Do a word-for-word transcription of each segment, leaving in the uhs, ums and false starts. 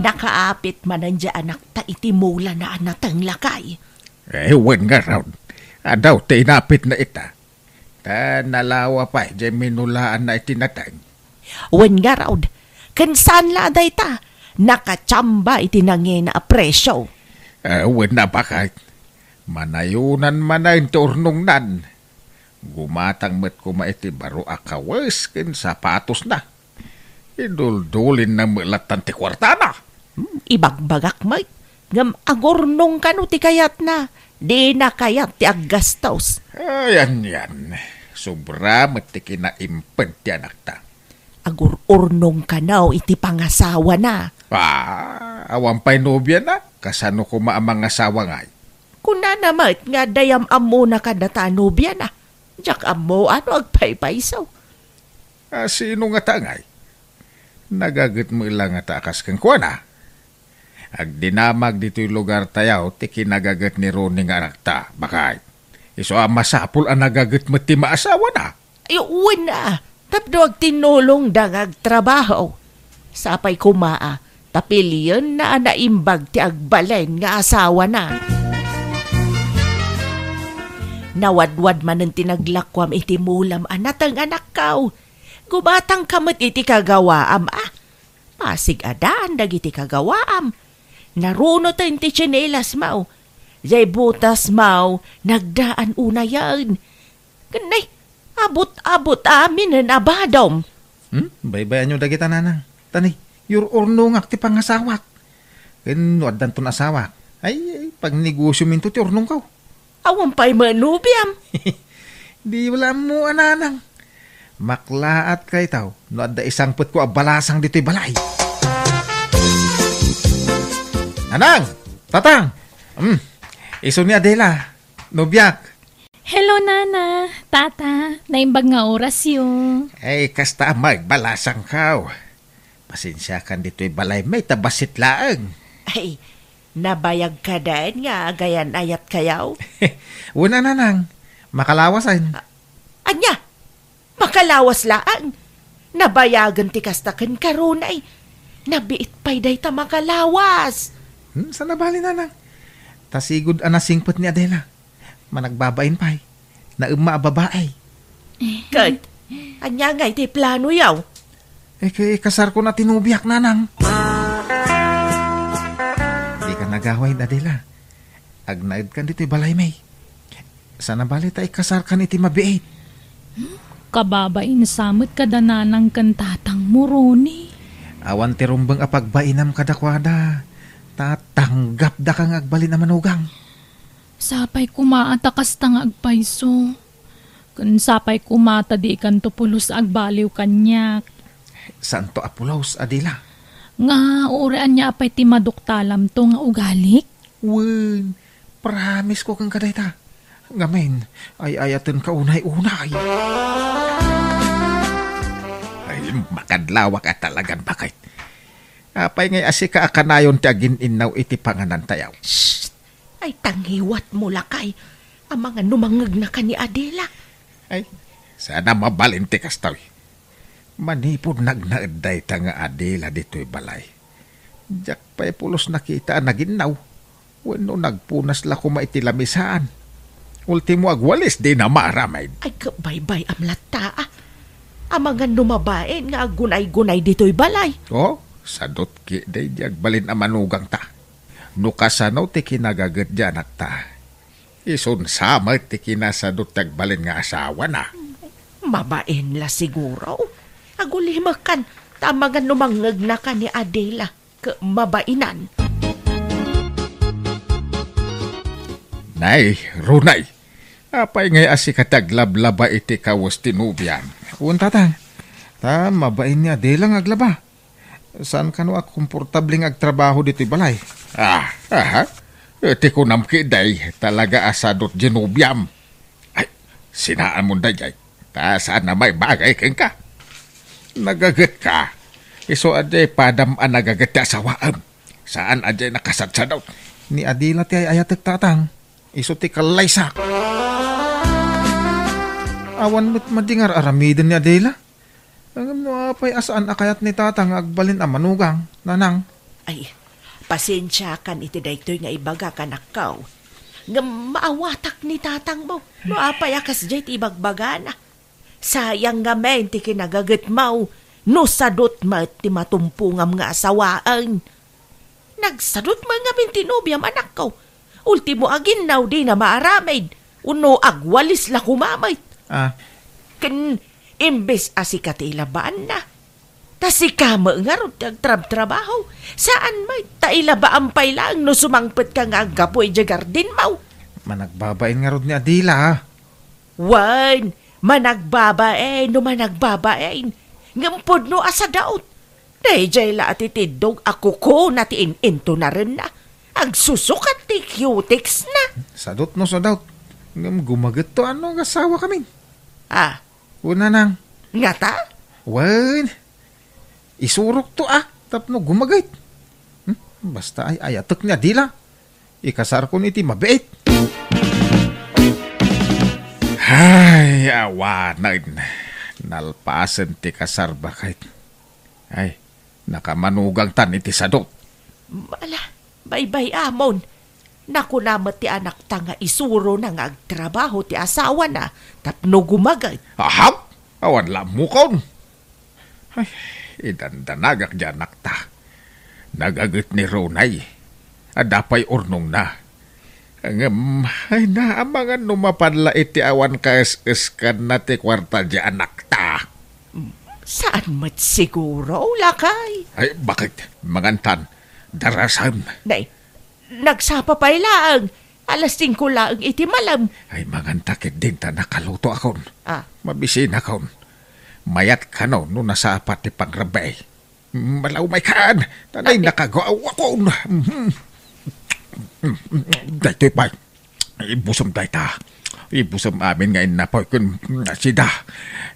Nakaapit manen diay anakta iti mulana a nateng, lakay. Eh, wen ngarud, adaw ti inapitna ita. Ta nalawa pay diay minulaanna iti nateng. Wen ngarud, ken saan la a dayta, nakachamba iti nangina a presio. Eh, wen a, baket, manayonan manen ti urnongnan. Gumatang met koma iti baro a kawes ken sapatosna. Iduldulinna met lattan ti kuartana. Hmm, ibagbagak met, ngem agurnong kano ti kayatna. Dina kayat ti aggastos. Ay, anian. Sobra met ti kinaimped ti anakta. Agur-urnong kano iti pangasawana. Ah, awan pay nobiana? Kasano koma a mangasawa ngay? Kunana met nga dayam ammona kadata a nobiana. Diak ammo no agpaypayso. A, sino ngata ngay? Nagaget met la ngata a kas kenkuana? Agdinamag ditoy lugartayo ti kinagaget ni Ronnie nga anakta, baket. Isu a masapul a nagaget met ti maasawana. Ay, wen a, tapno agtinnulongda nga agtrabaho. Sapay koma a, ta pilienna a naimbag ti agbalin nga asawana. Nawadwad manen ti naglakuam iti mulam a nateng, anakko. Gumatangka met iti kagawaam a. Pasig-adaan dagiti kagawaam. Narunoten ti tsinelasmo. Diay botasmo, nagdaan unayen. Ken nay, abut-abut aminen a badom. Hmm? Baybayanyo dagita, nanang. Ta nay, ur-urnongak ti pangasawak. Ken no addanton asawak, ay, ay, pagnegosiominto ti urnongko. Awan pay met nobiam. Di wala ammo a, nanang. Maklaat kayto no adda isangpetko a balasang ditoy balay. Nanang! Tatang! Hmm. Isu ni Adela. Nobiak. Hello, Nana. Tata, naimbag nga orasyo. Ay, kasta a magbalasangko. Pasensiakan ditoy balaymi ta bassit laeng. Ay, nabayag kadin nga agayan-ayat kayo? Wen a, nanang. Makalawasen. A-, ania? Makalawas laeng. Nabayagen ti kasta kenka, Ronnie. Nabiit pay dayta makalawas. Hmm, saan a bale, nanang. Ta sigud a nasingpet ni Adela. Managbabain pay. Naemma a babai. Ket, ania ngay ti planoyo? Ika-, ikasarkon a ti nobiak, nanang. Dika nagawid, Adela. Agnaedkan ditoy balaymi. Saan a bale ta ikasarkan iti mabiit. Kababain sa met kada nanang ken tatangmo, Ronnie. Awan ti rumbeng a pagbainam kadakuada. Ta tanggapdaka nga agbalin a manugang. Sapay koma a ta kasta nga agpayso. Ken sapay koma ta dikanto pulos agbaliw kaniak. Saanto a pulos, Adela? Nga, uray ania pay ti maduktalamto nga ugalik? Wen, promisesko kenka dayta. Ngamin, ay-ayatenka unay-unay. Ay, makadlawak a talagan, baket. Apay ngay a sika a kanayon ti agin-innaw iti panganantayo? Shh! Ay, ta ngiwatmo, lakay. Amangan no mangngegnaka ni Adela. Ay, saan a mabalin ti kastoy. Manipud nagnaed dayta nga Adela ditoy balay, diak pay pulos nakita a naginnaw wenno nagpunas la koma iti lamisaan. Ultimo, agwalis dina maaramid. Ay, ket baybayam latta, a. Amangan no mabain nga aggunay-gunay ditoy balay. Oh, sadot ketdi agbalin a manugangta. No kasano ti kinagaget ti anakta, isun sa met ti kinasadot ti agbalin nga asawana. Mabain la siguro. Agulimekan, ta amangan no mangngegnaka ni Adela ket mabainan. Nay, Ronnie, apay ngay a sika ti aglablaba iti kawes ti nobiam? Wen, tatang. Ta mabain ni Adela nga aglaba. Saan kano a komportable nga agtrabaho ditoy balay? Ah, aha. Ti kunam ketdi, talaga a sadot ti nobiam. Ay, sinaanmon daydiay. Ta saan a maibagay kenka. Nagagetka. Isu a diay padam a nagaget ti asawaem. Saan a diay nakasadsadot. Ni Adela ti ay-ayatek, tatang. Isu ti kallaysak. Awan met madi nga ar-aramiden ni Adela. Ngem no apay a saan a kayat ni tata nga agbalin a manugang, nanang? Ay, pasensiakan iti daytoy nga ibaga, kanakko. Ngem maawatak ni tatangmo no apay a kasdiay ti ibagbagana. Sayang ngamin ti kinagagetmo no sadut met ti matumpongam nga asawaen. Nagsadut met ngamin ti nobiam, anakko. Ultimo, aginnaw dina maaramid, wenno agwalis la koma met. Ah. Ken imbes a sika ti ilabaanna, ta sika met ngarud ti agtrabtrabaho. Saan met ta ilabaam pay laeng no sumangpetka nga aggapu idiay gardenmo. Managbabain ngarud ni Adela, ah. Wen, managbabain no managbabain. Ngem pudno a sadut. Daydiay la a titiddog a kukuna ti in-intunarenna. Agsusukat ti cutex-na. Sadut no sadut. Ngem gumagetto a no agasawakamin. Ah. Wen, nanang. Ngata? Wen. Isurokto a tapno gumaget. Hmm? Basta ay-ayatek ni Adela. Ikasarkon iti mabiit. Ay, awanen. Nalpasen ti kasar, baket. Ay, nakamanugangtan iti sadut. Ala, baybay-amon. Nakuna met ti anakta nga isurona nga agtrabaho ti asawana tapno gumaget. Ahak! Awan la ammokon. Ay, idandanagak diay anakta. Nagaget ni Ronay. Adda pay urnongna. Ngem, ay, naamangan no mapan la iti awan kaes-eskanna ti kuarta diay anakta. Saan met siguro, lakay? Ay, baket? Mangantan. Darasem. Nay, nagsapa pay laeng. Alas singko laeng iti malem. Ay, manganta ketdin ta nakalutoakon. Ah. Mabisinakon. Mayat kano no nasapa ti pangrabii. Malawmaykan! Tanay, ah, nakagawakon. Mhm. Daytoy pay. Ibusem dayta. Ibusem amin nga innapoy ken sida.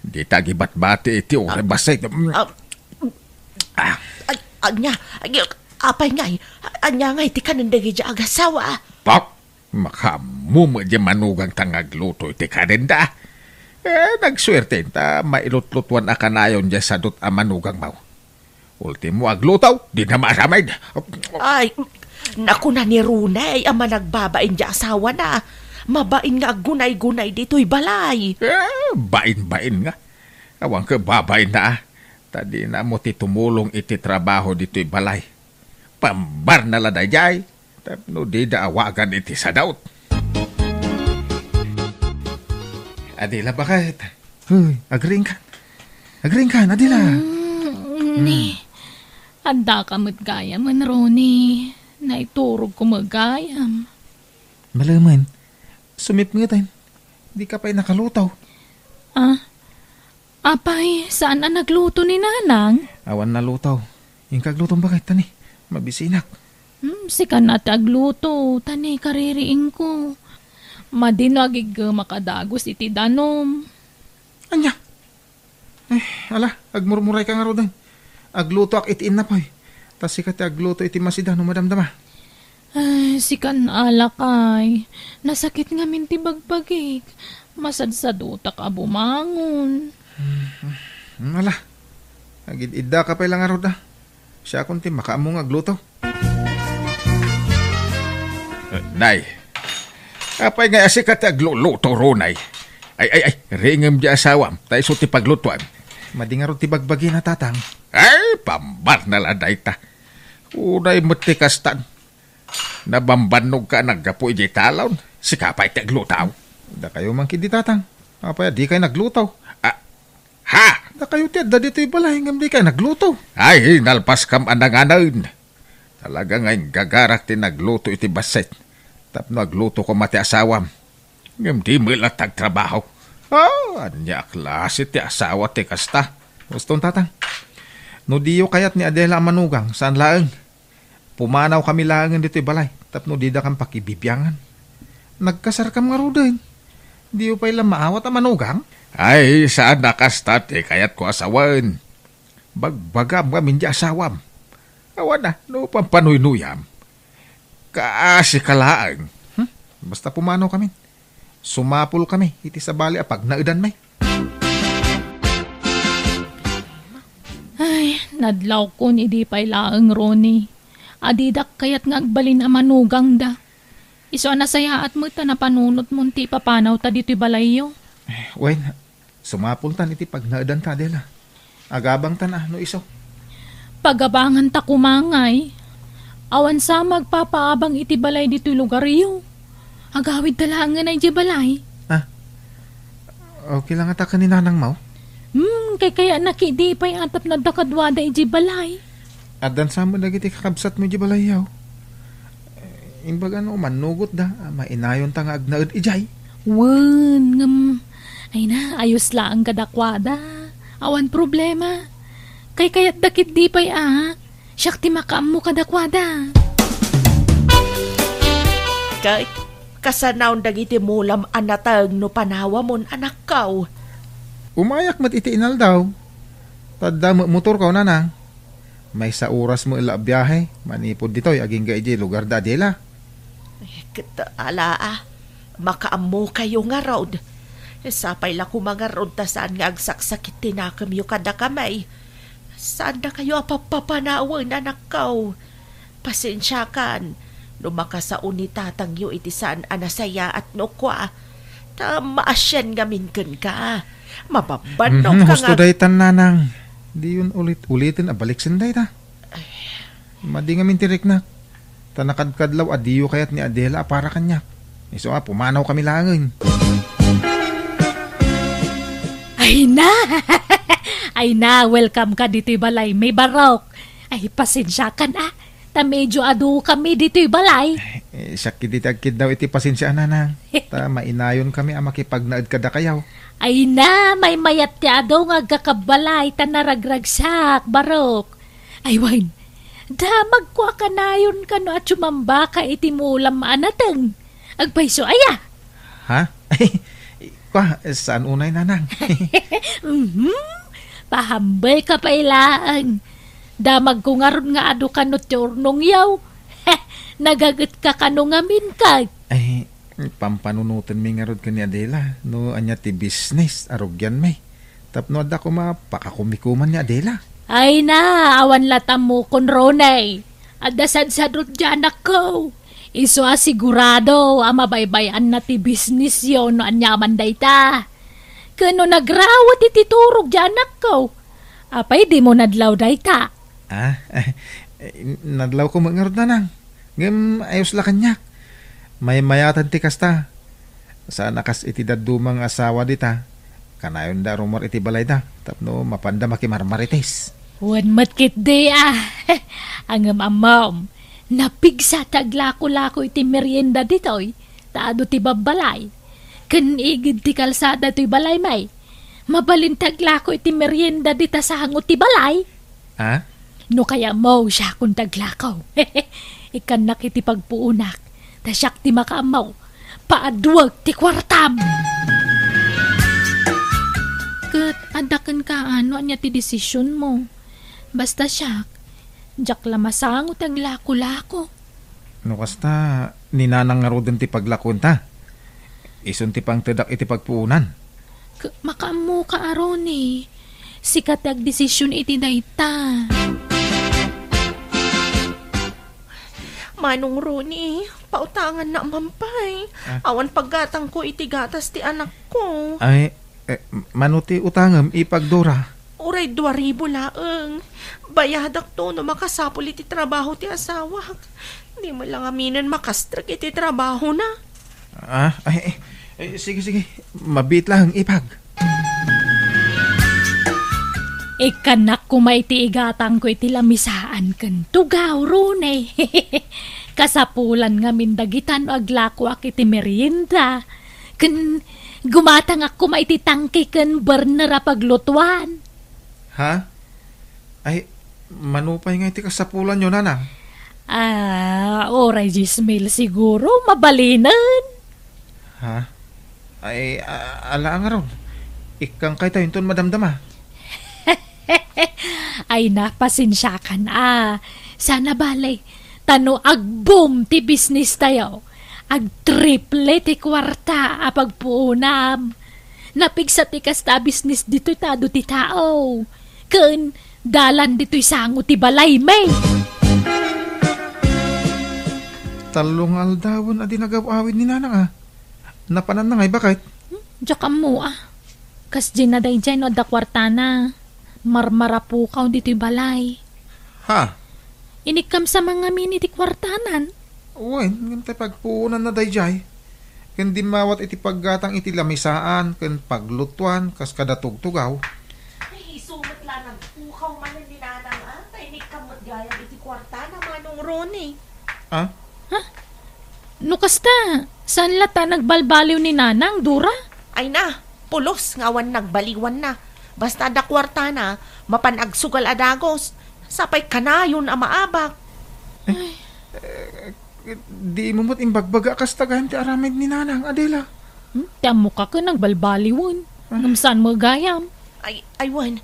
Dita agibatbati iti uray bassit. Ah. Ah. Ag-, ania, ag-, apay ngay, ania ngay ti kanen dagidiay agasawak? Pak! Makaammo met diay manugangta nga agluto iti kanenda. Eh, nagsuerte ta mailutlutuan a kanayon diay sadut a manugangmo. Ultimo agluto, dina maaramid. Ay, nakuna ni Ronay a managbabain diay asawana. Mabain nga aggunaygunay ditoy balay. Eh, bain-bain nga. Awan ket babainna, ah. Ta dina ammo ti tumulong iti trabaho ditoy balay. Pambarna la daydiay. Tapno dida awagan iti sadut. Adela, baket? Hoy, agriingkan. Agriingkan, Adela. Mm, ni. Hmm. Addaka met gayam, Ronnie. Naiturogko met gayam. Malemen, sumipngeten. Dika pay nakaluto. Ah, Apay, saan a nagluto ni Nanang? Awan naluto. Inka aglutom, baket, ta ni, mabisinak. Hmm, sika na ti agluto, ta ni kaririingko. Madi no agiggemak a dagus iti danum. Ania? Eh, ala, agmurmurayka ngaruden. Aglutoak iti innapoy. Ta sika ti agluto iti masida no madamdama. Ay, sikan a lakay. Nasakit ngamin ti bagbagik. Masadsadutak a bumangon. Hmm, ala. Agid-iddaka pay la ngarud, a. Siakon ti makaammo nga agluto. Nay, apay ngay a sika ti agluluto, Ronay? Ay, ay, ay, riingem diay asawam, ta isu ti paglutoan. Madi ngarud ti bagbagina, Tatang. Ay, pambarna la dayta. Unay met ti kastan. Nabambannogka a naggapu idiay talon. Sika pay ti agluto. Dakayo man ketdi, Tatang. Apay a dikay nagluto? Ah, ha? Dakayo ti adda ditoy balay ngem dikay nagluto. Ay, nalpaskam a nanganen. Talaga nga inggagarak ti nagluto iti bassit. Tapno agluto koma ti asawam. Ngem di met latta agtrabaho. Ah, ania a klase ti asawa ti kasta? Uston, Tatang. No diyo kayat ni Adela a manugang, saan laeng. Pumanawkami laengen ditoy balay tapno didakam pakibibiangan. Nagkasarkam ngaruden. Diyo pay la maawat a manugang? Ay, saan a kasta ti kayatko a sawen. Bagbagam ngamin ti asawam. Awan a, no pampanuynuyam. Kaasi ka laeng. Hmm? Basta pumanawkami. Sumapulkami iti sabali a pagnaedanmi. Ay, nadlawkon idi pay laeng, Ronnie. a didak kayat nga agbalin a manugangda. Isu a nasayaat met ta napanunotmon ti ipapanawta ditoy balayyo. Wen, sumapultan iti pagnaedanta, Adela. Agabangtan a no isu. Pagabanganta koma ngay. Awan sa magpapaabang iti balay ditoy lugaryo. Agawidta laengen idiay balay. Ah, okay lang ata ken ni nanangmo? Hmm, kay kaya nakidi pay atap nadda kaduada idiay balay. Addan sa met dagiti kakabsatmo idiay balayyo. Imbag no, mannugotda, ah, mainayonta nga agnaed idiay. Wen, ngem, ay na, ayos laeng kadakuada. Awan problema. Kay kayatda ketdi pay a, siak ti makaammo kadakuada. Ket, kasanaon dagiti mulam a nateng no panawamon, anakko? Umayak met iti inaldaw. Ta adda met motorko, nanang. Maysa oras met la a biahe manipud ditoy agingga idiay lugar da Adela. Eh, ket, ala, a, makaammokayo ngarud. Sapay la koma ngarud ta saan nga agsaksakit ti nakemyo kadakami. Saandakayo a pappapanawen, anakko. Pasensiakan no makasao ni tatangyo iti saan a nasayaat no kua. Ta maasian ngamin kenka. Mababannogka. Mhm, husto nga daytan, nanang. Diyon ulit-uliten a baliksen dayta. Madi ngamin ti riknak. Ta nakadkadlaw a diyo kayat ni Adela a para kaniak. Isu a, pumanawkami laengen. Ay na! Ay na, welcome ka ditoy balay, may barok. Ay, pasensiakan a. Ta medyo adukami ditoy balay. Eh, siak ketdi ti agkiddaw iti pasensia, nanang. Ta mainayonkami a makipagnaed kadakayo. Ay na, maymayat ti adu nga agkakabbalay ta naragragsak, barok. Ay wen, damagko a kanayon kano a sumambaka iti mulam a nateng. Agpayso aya? Ha? Kua, saan unay, nanang? Mhm. Pahambelka pay laeng. Damagko ngarud nga adu kano ti urnongyo. Nagagetka kano ngamin ket. Ay, pampanunotenmi ngarud ken ni Adela no ania ti business a rugianmi. Tapno adda koma pakakumikuman ni Adela. Ay na, awan la tammokon, Ronnie. Adda sadsadot diay anakko. Isu a sigurado a mabaybay-anna ti businessyo no aniaman dayta. Ken no nagrawet iti turog diay anakko, apay dimo nadlaw dayta? Ah, nadlawko met ngarud, nanang. Ngem ayos la kaniak. Maymayatan ti kasta. Saan a kas iti dadduma nga asawa dita, kanayonda a rummuar iti balayda tapno mapanda makimarmarites. Wen met ketdi a. Ngem ammom, napigsa ti aglako-lako iti merienda ditoy, ta adu ti babbalay. Ken igid ti kalsada toy balaymi. Mabalin ti aglako iti merienda dita sango ti balay. Ha? No kayatmo, siakon ti aglako. Ikkannak iti pagpuonak, ta siak ti makaammo. Paaduek ti kuartam! Ket adda kenka no ania ti desisionmo. Basta siak, diak la masango ti aglako-lako. No kasta, ni nanang ngaruden ti paglakuenta. Isun ti pangtedak iti pagpuonan. K-, makaammoka a, Ronnie. Sika ti agdesision iti dayta. Manong Ronnie, pautangannak man pay. Ah. Awan paggatangko iti gatas ti anakko. Ay, Eh, mano ti utangem, Ipag Dora? Uray dua ribu laeng. Bayadakto no makasapul iti trabaho ti asawak. Di met la ngaminen makastrek iti trabahona. Ah, ay, eh, eh, sige, sige. Mabiit lang, Ipag. Ikkannak koma iti igatangko iti lamisaan ken tugaw, Rune. Kasapulan ngamin dagita no aglakoak iti merienda. Ken gumatangak koma iti tangke ken burner a paglutuan. Ha? Ay, mano pay nga iti kasapulanyo, nanang? Ah, uray dies mil siguro, mabalinen. Ha? Ay, a-, ala ngarud. Ikkan kayta inton madamdama. Ay, na, pasensiakan a. Sana bale, ta no agbom ti business tayo, agtriple ti kuarta a pagpuonam. Napigsa ti kasta a business ditoy ta adu ti tao. Ken dalan ditoy sango ti balaymi. Tallo nga aldawen a di nagaw-awid ni Nanang, a. Napananna ngay, baket? Hmm? Diak ammo, a. Kasdiay na daydiay no adda kuartana. Marmarapukaw ditoy balay. Ha? Inikkam sa mangamin iti kuartanan. Wen, ngem tay pagpuonanna daydiay. Ken dimmawat iti paggatang iti lamisaan ken paglutuan kas kada tugtugaw. Ay, isu met la nagpukaw manen ni Nanang, a. Tay inikkam met gayam iti kuartana, Manong Ronnie. Ah? Ha? No kasta, saan la ta nagbalbaliw ni Nanang, Dora? Ay na, pulos nga awan nagbaliwanna. Basta adda kuartana, mapan agsugal a dagos. Sapay kanayon a maabak. Eh, eh, di mo met imbagbaga a kasta gayam ti aramid ni Nanang, Adela. Hmm? Ti ammoka ken nagbalbaliwen. Ah. Ngem saan met gayam? Ay, ay, wen.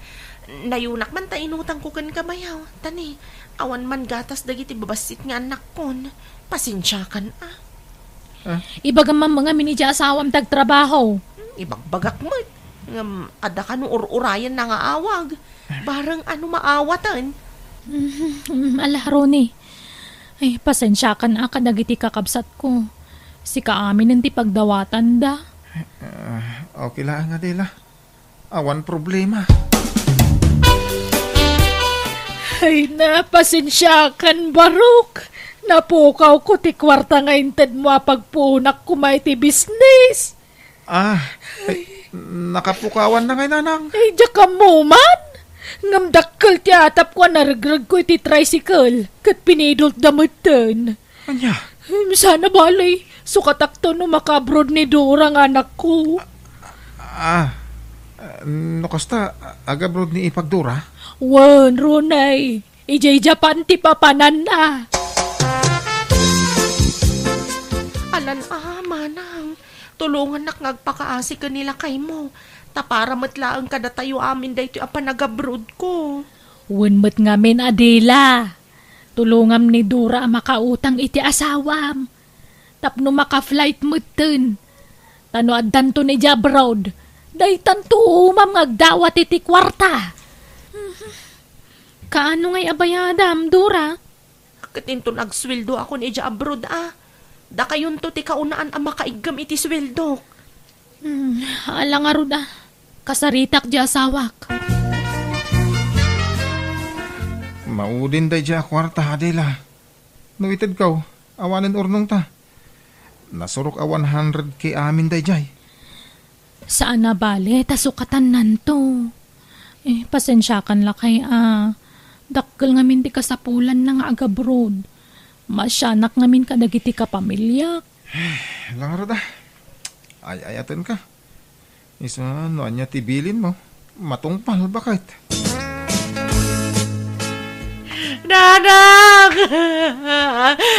Nayunak man ta inutangko kenka bayaw. Tani, awan man gatas dagiti babassit nga annakkon. Pasensiakan, a. Ah. Ibagam man mangamin idiay asawam ti agtrabaho. Hmm, ibagbagak met. Ngem, adda kano ur-urayenna nga awag. Bareng ano maawaten. Mm, ala, Ronnie. Ay, pasensiakan a kadagiti kakabsatko. Sika aminen ti pagdawatanda. Ah, okay laeng, Adela. Awan problema. Ay, napasensiakan, Barok. Napukawko ti kuarta nga intedmo a pagpuonak koma iti bisnis. Ah, ay, nakapukawan na ngay, Nanang. Ay, diak ammo man. Ngem dakkel ti atapko a naregregko iti tricycle, ket pinidoltda metten. Ania? Hmm, sana bale, sukatakto no maka-abroad ni Dora nga anakko. Ah, no kasta, ag-abroad ni ipag Dora? Wen, Ronnie. Idiay Japan ti papananna. Alan a, manang. Tulongannak nga agpakaasi ken ni lakaymo. Ta para met laeng kadatayo amin daytoy a panagabrodko. Wen met ngamin, Adela. Tulongam ni Dora a makautang iti asawam. Tapno maka-flight metten. Ta no addanton idiay abroad, daytanto umam nga agdawat iti kuarta. Kaano ngay a bayadam, Dora? Ket inton agsueldoakon idiay abroad, a. Dakayonto ti kaunaan a makaiggem iti sueldok. Hmm, ala ngarud, a. Kasaritak diay asawak. Maudin daydiay a kuarta, Adela. No itedko, awanen urnongta. Nasurok a one hundred K amin daydiay. Saan a bale, ta sukatannanto. Eh, pasensiakan lakay a. Dakkel ngamin ti kasapulanna nga agabroad. Maasianak ngamin kadagiti kapamiliak. Langarod a. Ay-ayatenka. Isu no ania ti bilinmo, matungpal, baket. Nanang!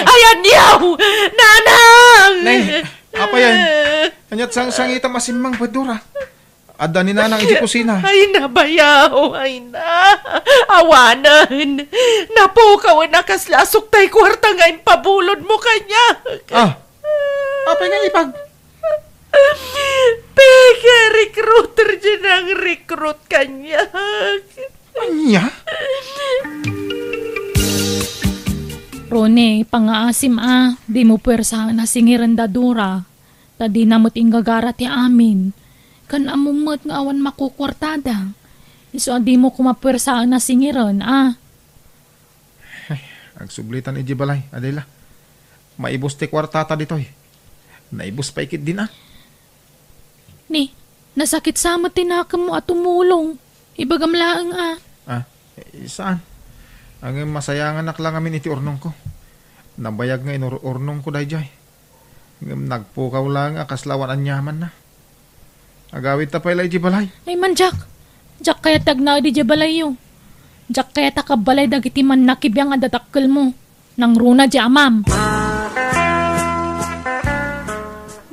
Ay, aniaw! Nanang! Nay, apay yan? Ania't sangsangitam a simmangpet, Dora? Adda ni Nanang iti kusina. Ay, nabayaw, ay na. Awanen. Napukawen a kasla asuk tay kuarta nga impabulodmo kaniak. Ah, apay nga ipag- Peke, recruiter diay nang-recruit kaniak. Ania? Rone, pangaasim a, dimo puersaen a singiren da Dora, ta dina met inggagara ti amin. Ken ammom met nga awan makukuartada. Isu a dimo koma puersaen a singiren, a. Ay, agsublitan idiay balay, Adela. Maibus ti kuartata ditoy. Naibus pay ketdin a. Ni, nasakit sa met ti nakemmo a tumulong. Ibagam laeng a. Ah, eh, saan? Ngem masayanganak la ngamin iti urnongko. Nabayag nga inur-urnongko daydiay. Ngem nagpukaw laeng a kasla awan aniamanna. Agawidta pay la idiay balay. Ay man, Jack. Jack kayat ti agnaed idiay balayyo. Jack kayat a kabbalay dagiti mannakibiang a dadakkelmo. Nangruna diay amam.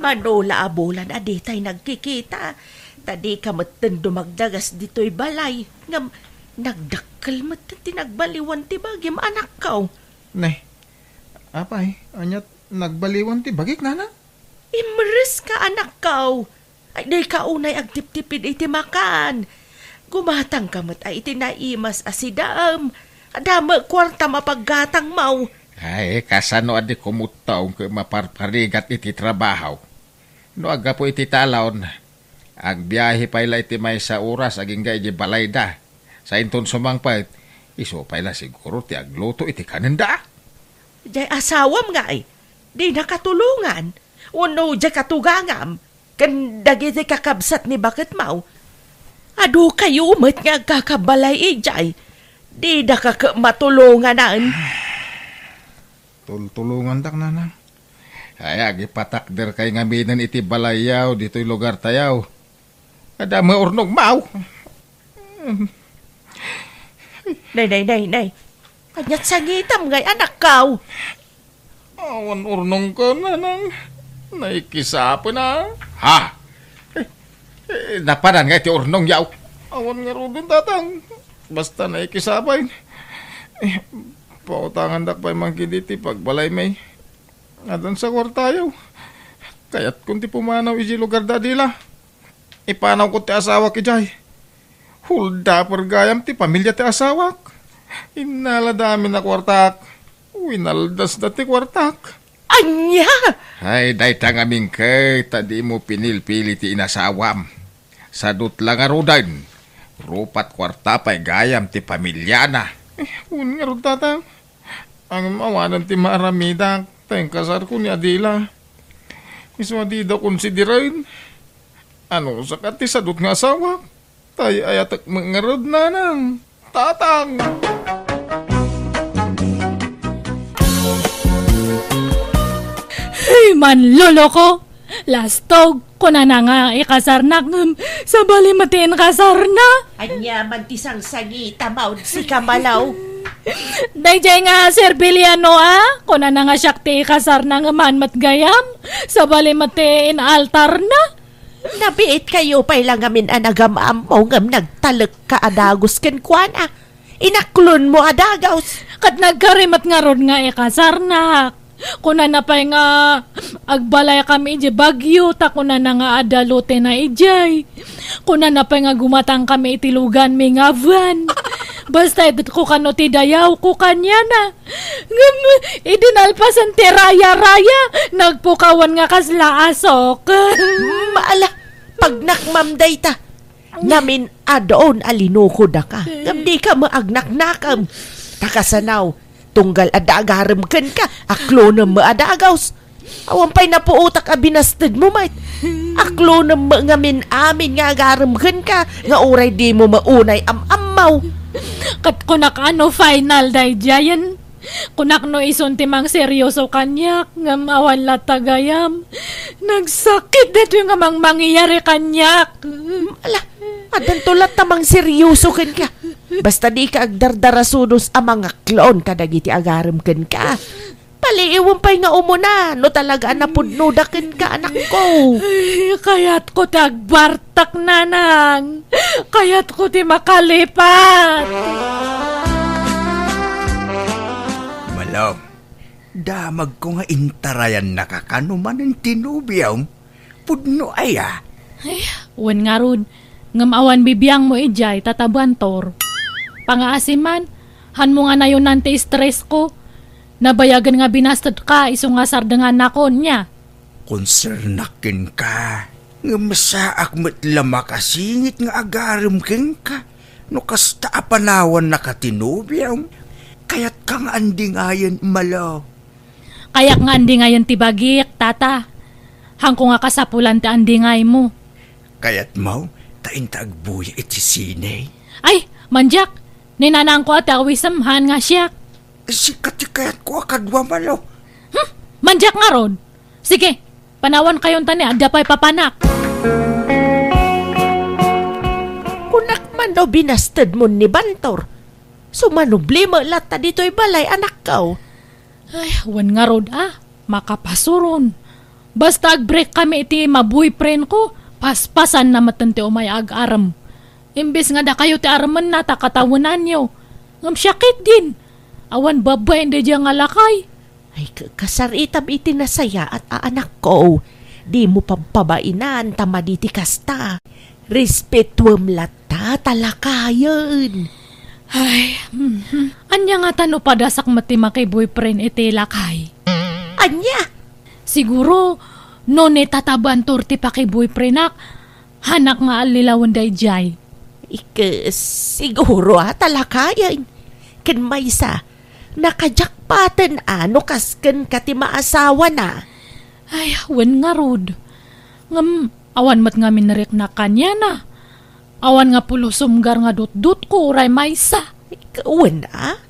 Mano la a bulan a ditay nagkikita. Ta dika metten dumagdagas ditoy balay. Ngem nagdakkel metten ti nagbaliwan ti bagim, anakko. Ne, apay, ania't nagbaliwan ti bagik, nana? Imreska, anakko. Ay, dika unay agtiptipid iti makan. Gumatangka met a iti naimas a sidaem. Adda met kuartam a paggatangmo. Ay, kasano a di kumuttaw ket maparparigat iti trabaho? No aggapu iti talon, agbiahe pay la iti maysa oras agingga iti balayda. Sainton sumangpet, isu pay la siguro ti agluto iti kanenda. Jay asawam ngay, di nakatulongan. Wenno jay katugangam, ken dagiti kakabsat ni baketmaw. Adu kayo met nga agkakabalay idiay. Di daka ket matulonganan. Tultulongandak, nanang. Ay, agipatakder kay ngaminen iti balayyaw ditoy lugar tayaw. Adda met urnongmaw. Nay, nay, nay, nay. Kaniat sangitam ngay anakkaw. Awan urnongko, nanang. Naikisapen a. Ha? Eh, eh, napanan nga iti urnong yaw. Awan ngaruden, tatang. Basta naikisapen. Eh, pautangandak pay man ketdi ti pagbalaymi. Addan sa kuartayo. Kayatkon ti pumanaw iti lugar da Adela. Ipanawko ti asawak idiay. Holdaper gayam ti pamilya ti asawak. Innalada amin a kuartak. Winaldasda ti kuartak. Ania? Ay, dayta ngamin ket ta dimo pinilpili ti inasawam. Sadut la ngaruden, rupat kuarta pay gayam ti pamilyana. Eh, wen ngarud, tatang. Ngem awanen ti maaramidak, ta inkasarko ni Adela. Isu a dida konsideren. Anusaka ti sadut nga asawak? Tay ayatek met ngarud, nanang, tatang. Hey, manloloko! Lastog, kunana nga ikasarnak, ngem sabali met ti inkasarna. Ania man ti sangsangitam, sika, Malaw? Daydiay nga Serbiliano a, kunana nga siak ti ikasarna ngem haan met gayam, sabali met ti inaltarna. Nabiit kayo pay la ngamin a nagam-ammo ngem nagtalekka a dagus kenkuana. Inaklonmo a dagus. Ket nagkari met ngarud nga ikasarnak. Kunana pay nga agbalaykami idiay Baguio, ta kunana nga adda lotena idiay. Kunana pay nga gumatangkami iti luganmi nga van. Basta itedko kano ti dayawko kaniana. Ngem idi nalpasen ti raya-raya, nagpukawan nga kasla asok. Mm, ala, pagnakmam dayta. Ngamin adun a linukodaka, ngem dika met agnaknakam. Ta kasano, tunggal adda agarem kenka, aklonem met a dagus. Awan pay napuotak a binastedmo met. Aklonem met ngamin amin nga agarem kenka, nga uray dimo met unay am-ammo. Ket kunak a no final daydiayen. Kunak no isun ti mangseryoso kaniak, ngem awan latta gayam. Nagsakit daytoy nga mangmangyari kaniak. Ala, addanto latta mangseryoso kenka. Basta dika agdardarasudos a mangaklon kadagiti agarem kenka. Paliiwem pay nga umuna no talaga a napudnoda kenka, anakko. Ay, kayatko ti agbartak, nanang. Kayatko ti makalipat. Malong, damagko nga intarayannaka kano manen ti nobiom. Pudno aya? Ay, wen ngarud, ngem awan bibiangmo idiay tatabantor. Pangaasiman, hanmo nga nayonan ti stress ko. Nabayagen nga binastedka isu nga sardengannakon, nia? Konsernak kenka, ngem saak met la makasingit nga agarem kenka no kasta a panawannaka ti nobiom. Kayatka nga andingayen, Malo? Kayak nga andingayen ti bagik, Tata. Hanko nga kasapulan ti andingaymo. Kayatmo ta inta agbuya iti sine? Ay, mandiak! Ni nanangko a ti awisem, haan nga siak. Sika ti kayatko a kadua, Malo. Hmm, mandiak ngarud. Sige, panawankayon ta ni adda pay papanak. Kunak man no binastedmon ni Bantor. Sumanubli met latta ditoy balay, anakko. Ay, wen ngarud a, makapasuron. Basta agbreak kami iti ma-boyfriend ko, paspasanna metten ti umay agarem. Imbes nga dakayo ti aremenna ta katawenanyo. Ngem siak ketdin, awan babbain daydiay nga lakay. Ay, ka-, kasaritam iti nasayaat a anakko. Dimo pabpabainan ta madi ti kasta. Respetuem latta ta lakayen. Ay, mhm. Ania ngata no padasak met ti makiboyfriend iti lakay? Ania? Siguro, no ni Tata Bantor ti pakiboyfriendak, hanak nga allilawen daydiay. Ike, siguro a, ta lakayen. Ken maysa, nakajakpaten a no kasken ka ti maasawana. Ay, wen ngarud. Ngem, awan met ngamin nariknak kaniana. Awan nga pulos sumgar nga dutdotko uray maysa. Wen a?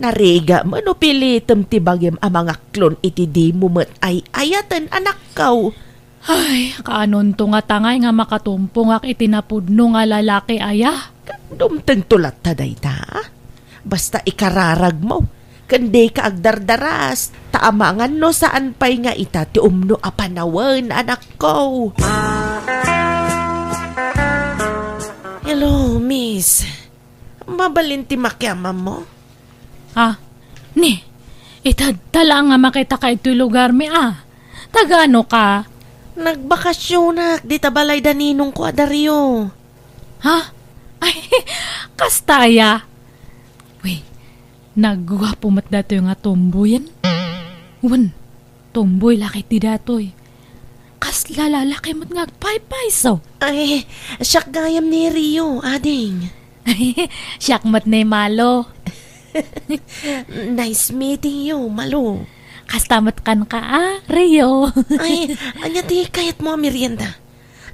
Narigat met no pilitem ti bagim a mangaklon iti dimo met ay-ayaten, anakko. Ay, kaanonto nga tangay nga makatumpongak iti napudno nga lalaki aya? Dumtengto latta dayta. Basta ikararagmo, ken dika agdardaras, ta amangan no saan pay nga ita ti umno a panawen, anakko. Hello, miss. Mabalin ti makiammo? Ah, ni, itedta laeng nga makitaka itoy lugarmi a. Tagano ka? Nagbakasionak dita balay da ninongko a Dario. Ha? Ay, kasta aya? Uy, nagguapo met datoy nga tomboyen. Wen, tomboy la ketdi datoy. Kasla lalaki met nga agpaypayso. Ay, siak gayam ni Rio, ading. Siak met ni Malo. Nice meeting you, Malo. Kasta met kenka a, Rio. Ay, ania ti kayatmo a merienda?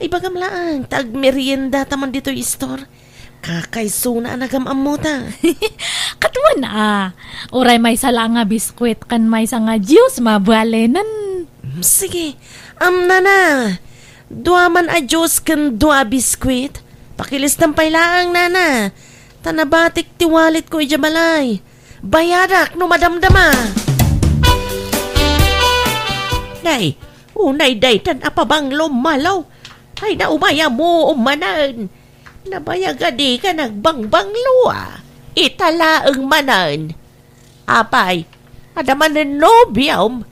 Ibagam laeng, ta agmeriendata man ditoy store. Kakaisuna a nagam-ammota. Ket wen a, uray maysa laeng nga biskuit ken maysa nga juice, mabalinen. Mm, sige. Am, nana, dua man a juice ken dua a biskuit. Pakilistam pay laeng, nana. Ta nabatik ti walletko idiay balay. Bayadak no madamdama. Nay, unay daytan a pabanglo, Malo. Ay, naumay a muom manen. Nabayag a dika nagbangbanglo a. Ita laeng manen. Apay, adda manen nobiom?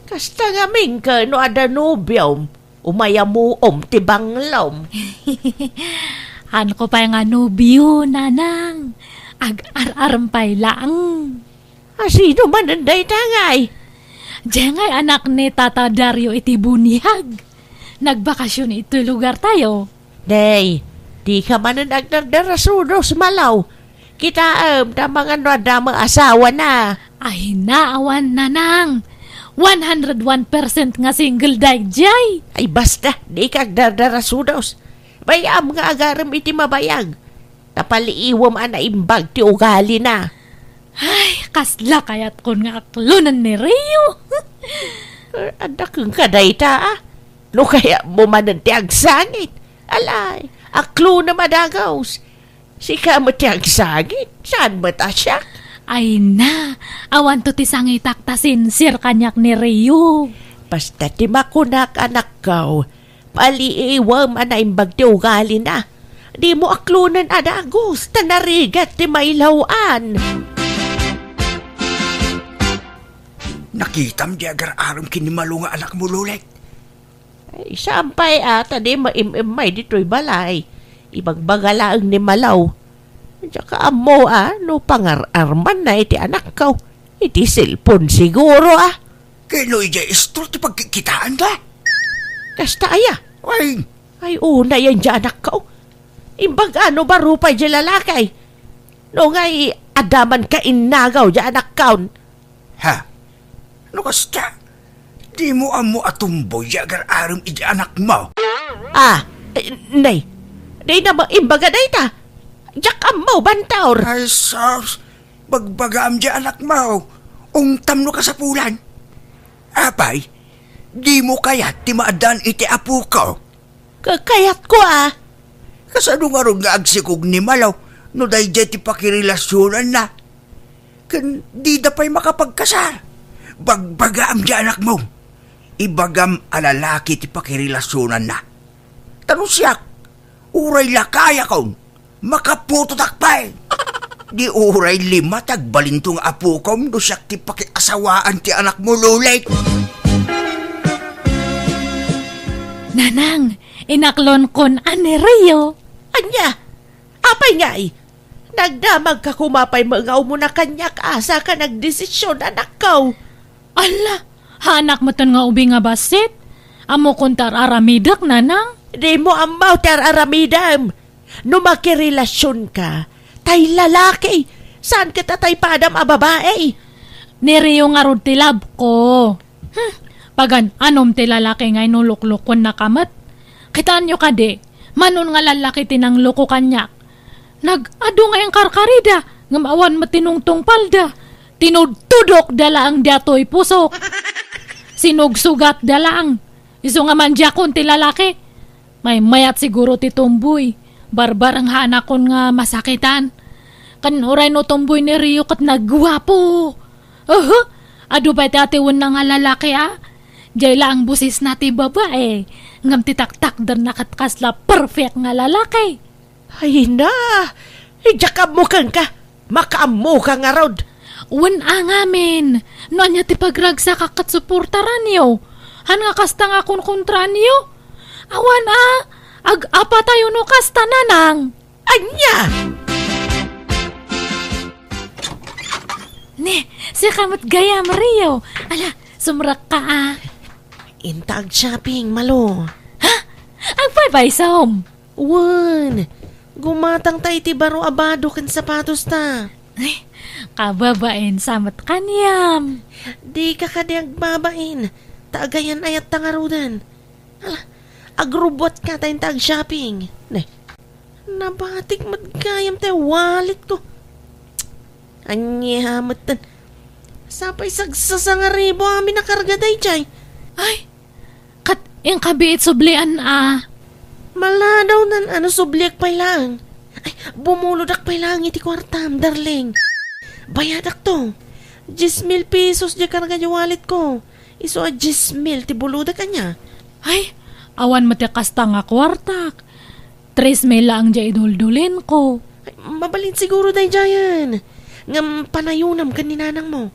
Kasta ngamin ket no adda nobiom, umay a muom ti banglom. Haanko pay nga nobio, nanang. Ag-ar-arem pay laeng. A, sino manen dayta ngay? Diay ngay anak ni Tata Dario iti buniag. Nagbakasyon iti lugartayo. Nay, dika manen agdardarasudos, Malo. Kitaem, ta amangan no adda met asawana. Ay, naawan, nanang. One hundred one percent nga single daydiay. Ay, basta, dika agdardarasudos. Bay-am nga agarem iti mabayag. Ta paliiwem a naimbag ti ugalina. Ay, kasla kayatkon nga aklonen ni Rio. Eh, adda kenka dayta, a? No kayatmo manen ti agsangit. Alay, aklonem a dagus. Sika met ti agsangit, saan met a siak? Ay na, awanto ti sangitak ta sincere kaniak ni Rio. Basta ti makunak, anakko, paliiwem a naimbag ti ugalina. Dimo aklonen a dagus, ta narigat ti mailaw-an. Nakitam diay agar-arem ken ni Malo nga anakmo, Lolek? Ay, saan pay a, ta di maim-immay ditoy balay. Ibagbaga laeng ni Malo. Diak ammo a, no pangar-armanna iti anakko. Iti cellphone siguro a. Ken no idiay istor ti pagkikkitaanda? Kasta aya? Ay. Ay, unay diay anakko. Imbag a no baro pay diay lalaki. No ngay, adda man kainnagaw diay anakko. Ha? No kasta, dimo ammo a tomboy diay agar-arem iti anakmo? Ah, eh, nay, dayta met imbaga dayta. Diak ammo, Bantor. Ay, sus, bagbagaam diay anakmo. Ungtam no kasapulan. Apay, dimo kayat ti maaddaan iti apoko? Ka-, kayatko a. Kasano ngarud nga agsikog ni Malo no daydiay ti pakirelasionanna? Ken dida pay makapagkasar. Bagbagaam diay anakmo. Ibagam a lalaki ti pakirelasionanna. Ta no siak, uray lakayakon, makaputotak pay. Di uray lima ti agbalinto nga apokom no siak ti pakiasawaan ti anakmo, Lolek. Nanang, inaklonkon a ni Rio. Ania? Apay ngay? Nagdamagka koma pay met nga umuna kaniak, asa ka nagdesisyon, anakko? Alla, haanak metten nga ubing nga bassit? Ammokon ti ar-aramidek, nanang? Dimo ammo ti ar-aramidem. No makirelasionka, tay lalaki, saan ket a tay padam a babai. Ni Rio ngarud ti love ko. Hmm, pagan-anom ti lalaki nga inuluklukuennaka met. Kitaenyo kadi, mano nga lalaki ti nangloko kaniak. Nag-adu nga inkarkarida, ngem awan met ti nungtungpalda. Tinudtudokda laeng daytoy pusok. Sinugsugatda laeng. Isu nga mandiakon ti lalaki. Maymayat siguro ti tomboy. Barbareng haanakon nga masakitan. Ken uray no tomboy ni Rio ket nagguapo. Uhu, adu pay ti atiwenna nga lalaki, a? Diay laeng bosesna ti babai. Ngem ti taktakderna ket kasla perfect nga lalaki. Ay na, diak ammo kenka. Makaammoka ngarud. Wen a ngamin, no ania ti pagragsakak ket suportaranyo. Han nga kasta nga konkontraanyo? Awan a, ag-apatayo no kasta, nanang. Ania? Ne, sika met gayam, Rio. Ala, sumrekka a. Inta ag-shopping, Malo. Ha? Agpaypaysom? Wen, gumatangta iti baro a bado ken sapatosta. Ay, kababain sa met kaniam. Dika kadi agbabain, ta agayan-ayatta ngaruden. Ala, agrubbuatka ta inta ag-shopping. Ne, nabatik met gayam ti walletko. Ania metten? Sapay sagsasangaribu amin a karga daydiay. Ay, ket inkabiit sublian a. Maladawnan a no subliak pay laeng. Ay, bumulodak pay laeng iti kuartam, darling. Bayadakto. Dies mil pesos diay karga diay walletko. Isu a dies mil ti bulodak, ania? Ay, awan met ti kasta nga kuartak. Tres mil laeng diay iduldulinko. Ay, mabalin siguro daydiayen. Ngem panayonam ken ni nanangmo.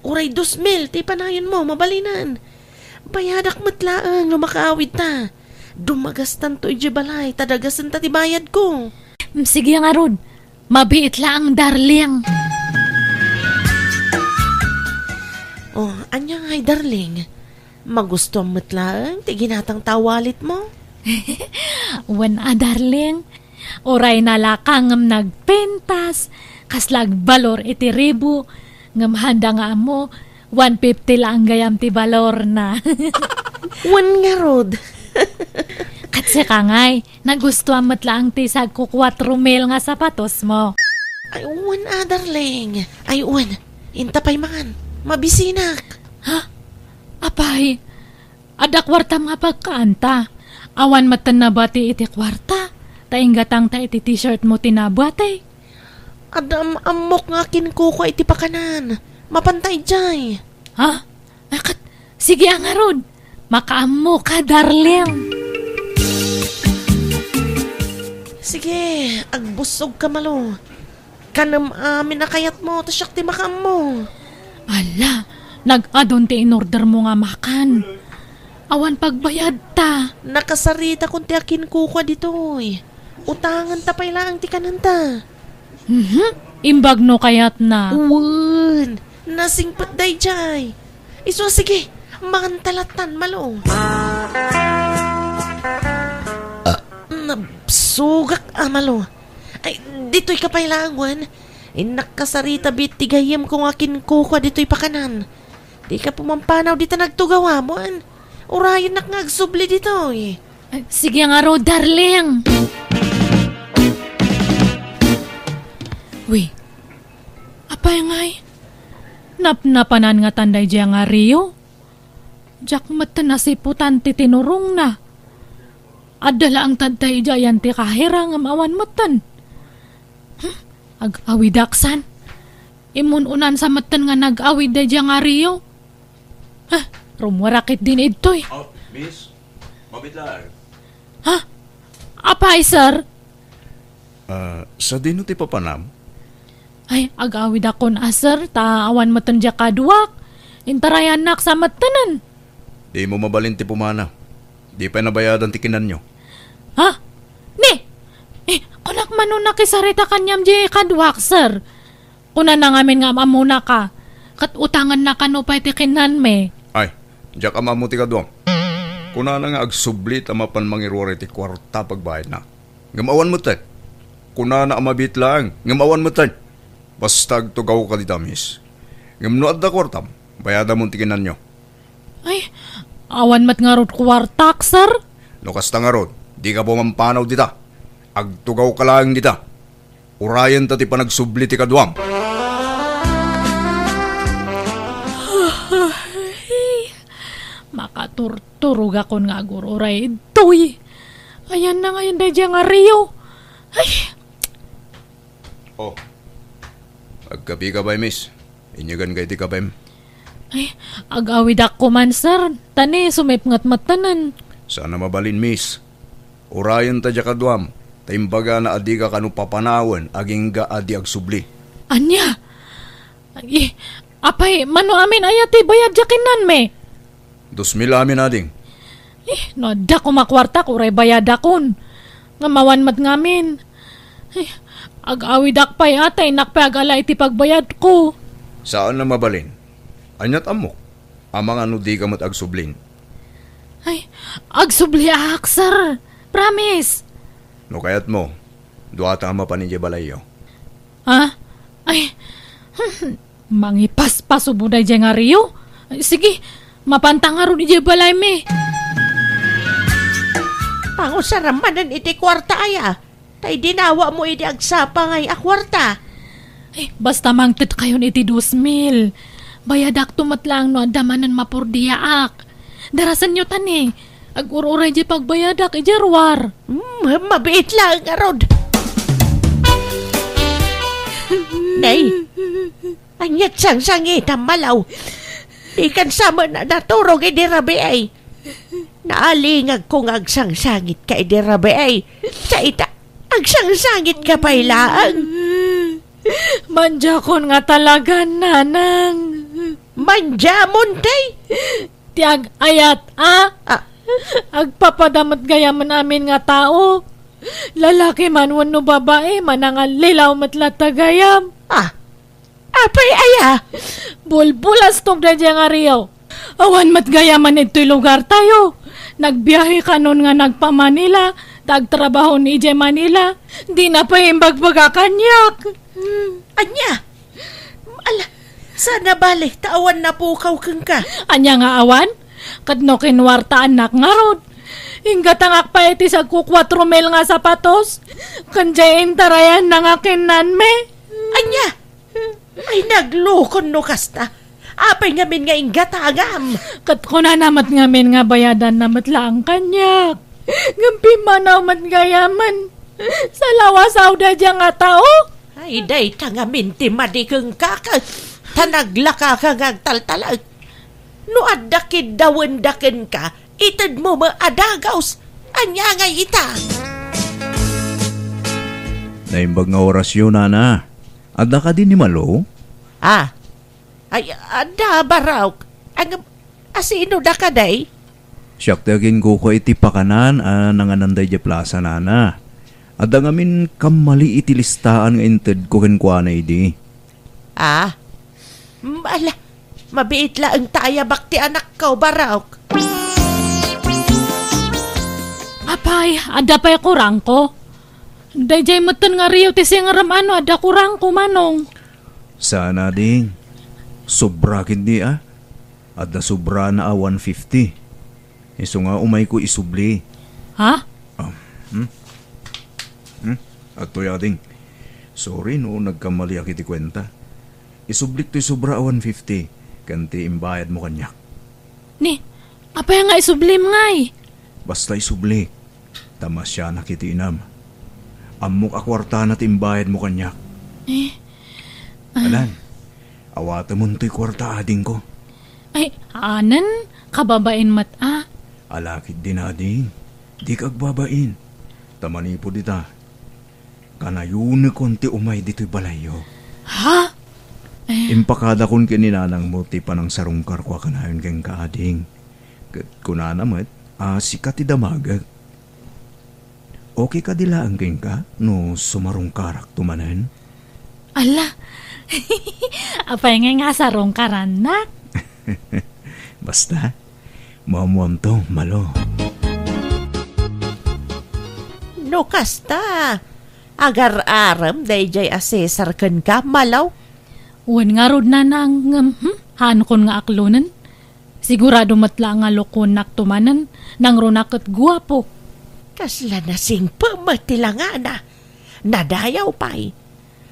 Uray dos mil ti panayonmo, mabalinen. Bayadak met laeng no makaawidta. Dumagastanto idiay balay, ta dagasenta ti bayadko. Mm, sige ngarud. Mabiit laeng, darling. Oh, ania ngay, darling? Magustuam met laeng ti ginatangta a walletmo? Wen a, darling. Uray nalaka ngem nagpintas, kasla agbalor iti ribu, ngem handa nga ammo, one fifty laeng gayam ti balorna. Wen ngarud. Ket sika ngay, nagustuam met laeng ti sagko kuatro mil nga sapatosmo. Ay, wen a, darling. Ay, wen. Inta pay man. Mabisinak. Ha? Apay, adda kuartam nga pagkaanta. Awan metten nabati iti kuarta. Ta inggatangta iti t-shirtmo ti nabati. Adda am-ammok nga akinkukua iti pakanan. Mapanta idiay. Ha? Akat, sige a ngarud. Makaammoka, darling. Sige, agbussogka, Malo. Kanem amin a kayatmo, ta siak ti makaammo. Ala, nag-adun ti inordermo nga makan. Awan pagbayadta. Nakasaritakon ti akinkukua ditoy. Utangenta pay laeng ti kanenta. Mhm. Imbag no kayatna. Wen, nasingpet daydiay. Isu a sige, manganta lattan, Malo. Ah, nabsugak a, Malo. Ay, ditoyka pay laeng, wen. Innak kasarita biit ti gayyemko nga akinkukua ditoy pakanan. Dika pumampanaw dita nagtugawam, wen. Urayennak nga agsubli ditoy. Ay, sige ngarud, darling. Wi, apay ngay? Napnapanan ngatan daydiay nga Rio? Diak metten nasiputan ti tinurongna. Adda laeng tadta idiay ti kahira ngem awan metten. Hmm, ag-awidaksan. Imun-unansa metten nga nag-awid daydiay nga Rio. Ha, rummuarak ketdin idtoy. Oh, miss, mabitlaan. Ha? Apay, sir? Ah, sadino ti papanam? Ay, ag-awidakon a, sir, ta awan metten diay kaduak. Intarayannak sa mettenen. Dimo mabalin ti pumanaw. Di pay nabayadan ti kinanyo. Ha? Ni? Eh, kunak mano nakisarita kaniam di kaduak, sir. Kunana ngamin nga am-ammona ka, ket utanganna kano pay ti kinnanmi. Ay, diak am-ammo ti kaduam. Kunana nga agsubli ta mapan mangiruar iti kuarta pagbayadna. Ngem awan metten. Kunana a mabiit laeng, ngem awan metten. Basta agtugawka dita, miss. Ngem no adda kuartam, bayadamon ti kinnanyo. Ay, awan met ngarud kuartak, sir. No kasta ngarud, dika pumampanaw dita. Agtugawka laeng dita. Urayenta ti panagsubli ti kaduam. Makaturturogakon nga agur-uray ditoy. Ayanna ngayon daydiay nga Rio. Ay! Oh. Agkapika pay, miss? Inyeganka iti kapem? Ay, ag-awidak koman, sir. Ta ni, sumipnget metten. Saan a mabalin, miss. Urayenta diay kaduam, ta imbagana a dika kano papanawen agingga a di agsubli. Ania? Ay, apay, mano amin aya ti bayad diay kinnanmi? Dos mil amin, ading. Eh, no adda koma kuartak, uray bayadakon. Ngem awan met ngamin. Eh, ag-awidak pay a, ta innak pay agala iti pagbayadko. Saan a mabalin. Aniat ammok? Amangan no dika met agsublin. Ay, agsubliak, sir. Promise. No kayatmo, duata a mapan idiay balayyo. Ha? Ay, mangipaspasubo daydiay nga Rio? Ay, sige, mapanta ngarud idiay balaymi. Pangusaram manen iti kuarta aya, ta idinawamo idi agsapa ngay a kuarta. Ay, basta mangtedkayon iti dos mil. Bayadakto met laeng no adda manen mapurdiaak. Darasenyo ta ni, agur-uray diay pagbayadak idiay ruar. Hmm, mabiit laeng ngarud. Nay, aniat sangsangitam, malaw? Dikan sa met a naturog idi rabii. Naalingagko nga agsangsangitka idi rabii. Sa ita, agsangsangitka pay laeng. Mandiakon nga talagan, nanang. Mandiamon, tay? Ti ag-ayat, a? Ah. Agpapada met gayamen amin nga tao. Lalaki man wenno babai, manangallilaw met latta gayam. Ah. Apay aya? Bulbulastog daydiay nga Rio. Awan met gayamen ditoy lugartayo. Nagbiahe kanon nga nagpa-Manila, ta agtrabaho ni idiay Manila. Dina pay imbagbaga kaniak. Ania? Ala, saan a bale, ta awan napukaw kenka. Ania nga awan? Ket no kinuartaannak ngarud, inggatangak pay iti sagko kuatro mil nga sapatos, ken diay intarayanna nga kinnanmi. Ania? Ay, naglukon no kasta. Apay ngamin nga inggatangam? Ket kunana met ngamin nga bayadanna met laeng kaniak. Ngem pimmanaw met gayamen. Salawasaw daydiay nga tao. Ay, dayta ngamin ti madi kenka, ket ta naglakaka nga agtaltalek. No adda kiddawenda kenka, itedmo met a dagus. Ania ngay ita? Naimbag nga orasyo, nana. Adda kadi ni Malo? Ah. Ay, adda, Barok. Ang, asino da kadi? Siak ti aginkukua iti pakanan a nanganan daydiay plasa, nana. Adda ngamin kammali iti listaan nga intedko kenkuana idi. Ah? Ala, mabiit laeng ta ayabak ti anakko, Barok. Apay, adda pay kurangko? Daydiay metten nga Rio ti singerem a no adda kurangko, Manong. Saan a, ding. Sobra ketdi a. Adda sobrana a one fifty. Isu nga umayko isubli. Ha? Ah, hmm? Hmm? Adtoy, ading. Sorry no nagkammaliak iti kuenta. Isublik toy sobra a one fifty ken ti imbayadmo kaniak. Ni, apay nga isublim ngay? Basta isublik. Ta masianak iti inam. Ammok a kuartana ti imbayadmo kaniak. Eh? Ah. Anan, awatemon toy kuarta, adingko. Ay, anen, kababain met a. Ala ketdin, ading. Dika agbabain. Ta manipud ita, kanayonekon ti umay ditoy balayyo. Ha? Eh. Impakadakon ken ni nanangmo ti panangsarungkarko a kanayon kenka, ading. Ket kunana met a sika ti damagek. Okay kadi laeng kenka no sumarungkarakto manen? Ala, apay ngay nga sarungkarannak? Basta, maammoamto, Malo. No kasta, agar-arem daydiay a Cesar kenka, Malo? Wen ngarud, nanang, ngem, hmm, haankon nga aklonen. Sigurado met la nga lokonnak to manen, nangrunak ket guapo. Kasla nasingpet met ti langana. Nadayaw pay.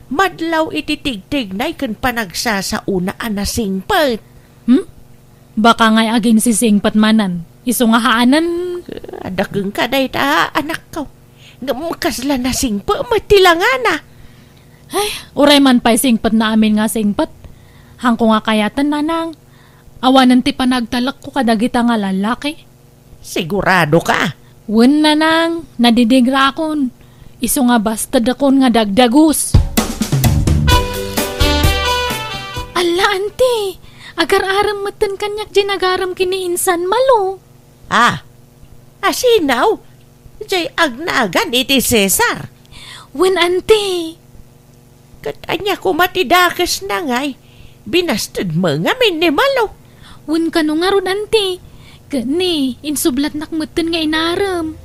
Madlaw iti tigtignay ken panagsasaona a nasingpet. Hmm? Baka ngay aginsisingpet manen, isu nga haanen. Adda kenka dayta, anakko. Ngem kasla nasingpet met ti langana. Ay, uray man pay singpetna amin nga singpet. Haanko nga kayaten, nanang. Awanen ti panagtalekko kadagita nga lallaki. Sigurado ka? Wen, nanang, nadidingrakon. Isu nga bastedakon nga dagdagus. Alla, anti, agar-arem metten kaniak diay nagarem ken ni insan, Malo. Ah, asino? Diay agnagan iti Cesar? Wen, anti. Ket ania koma ti dakesna ngay? Binastedmo ngamin ni Malo. Wen, kano ngarud, anti. Ket ni, insublatnak metten nga inarem.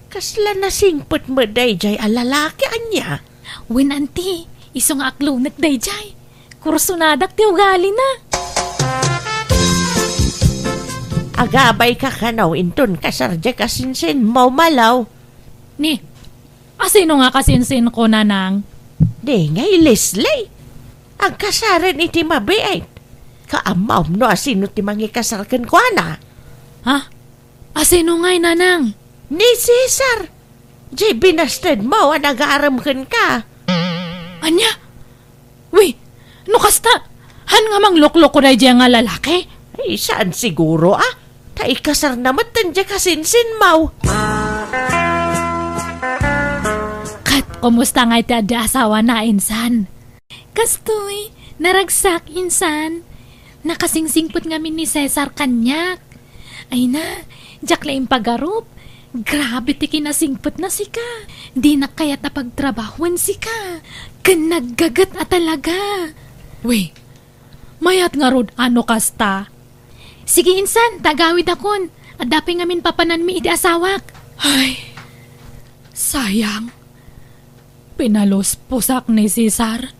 Kasla nasingpet met daydiay a lalaki, ania? Wen, anti, isu nga aklonek daydiay. Kursonadak ti ugalina. Agabay ka kano inton kasar diay kasinsinmo, Malo? Ni, asino nga kasinsinko, nanang? Di ngay Leslie. Agkasaren iti mabiit. Kaammom no asino ti mangikasar kenkuana? Ha? Asino ngay, nanang? Ni Cesar. Diay binastedmo a nagarem kenka. Ania? Wi, no kasta, han nga manglukloko daydiay nga lalaki? Ay, saan siguro, ah? Ta ikasarna metten diay kasinsinmo. Ket, kumusta ngay ti adda asawana, insan? Kastoy, naragsak, insan. Nakasingsingpet ngamin ni Cesar kaniak. Ay na, diak la impagarup. Grabe ti kinasingpetna sika. Dinak kayat a pagtrabahoen sika. Ken naggaget a talaga. Wi, mayat ngarud a no kasta. Sige, insan, ta agawidakon. Adda pay ngamin papananmi iti asawak. Ay, sayang. Pinalusposak ni Cesar.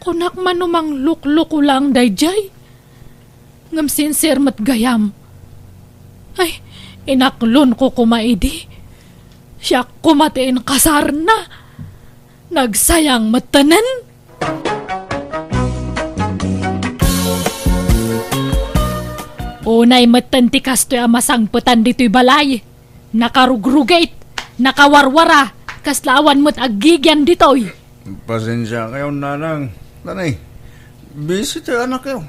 Kunak man no manglukloko laeng daydiay. Ngem sincere met gayam. Ay, inaklonko koma idi. Siak koma ti inkasarna. Nagsayang mettenen. Unay metten ti kastoy a masangpetan ditoy balay. Nakarugrugit, nakawarwara, kasla awan met aggigian ditoy. Pasensia kayo, nanang. Nanay, busy ti anak kayo.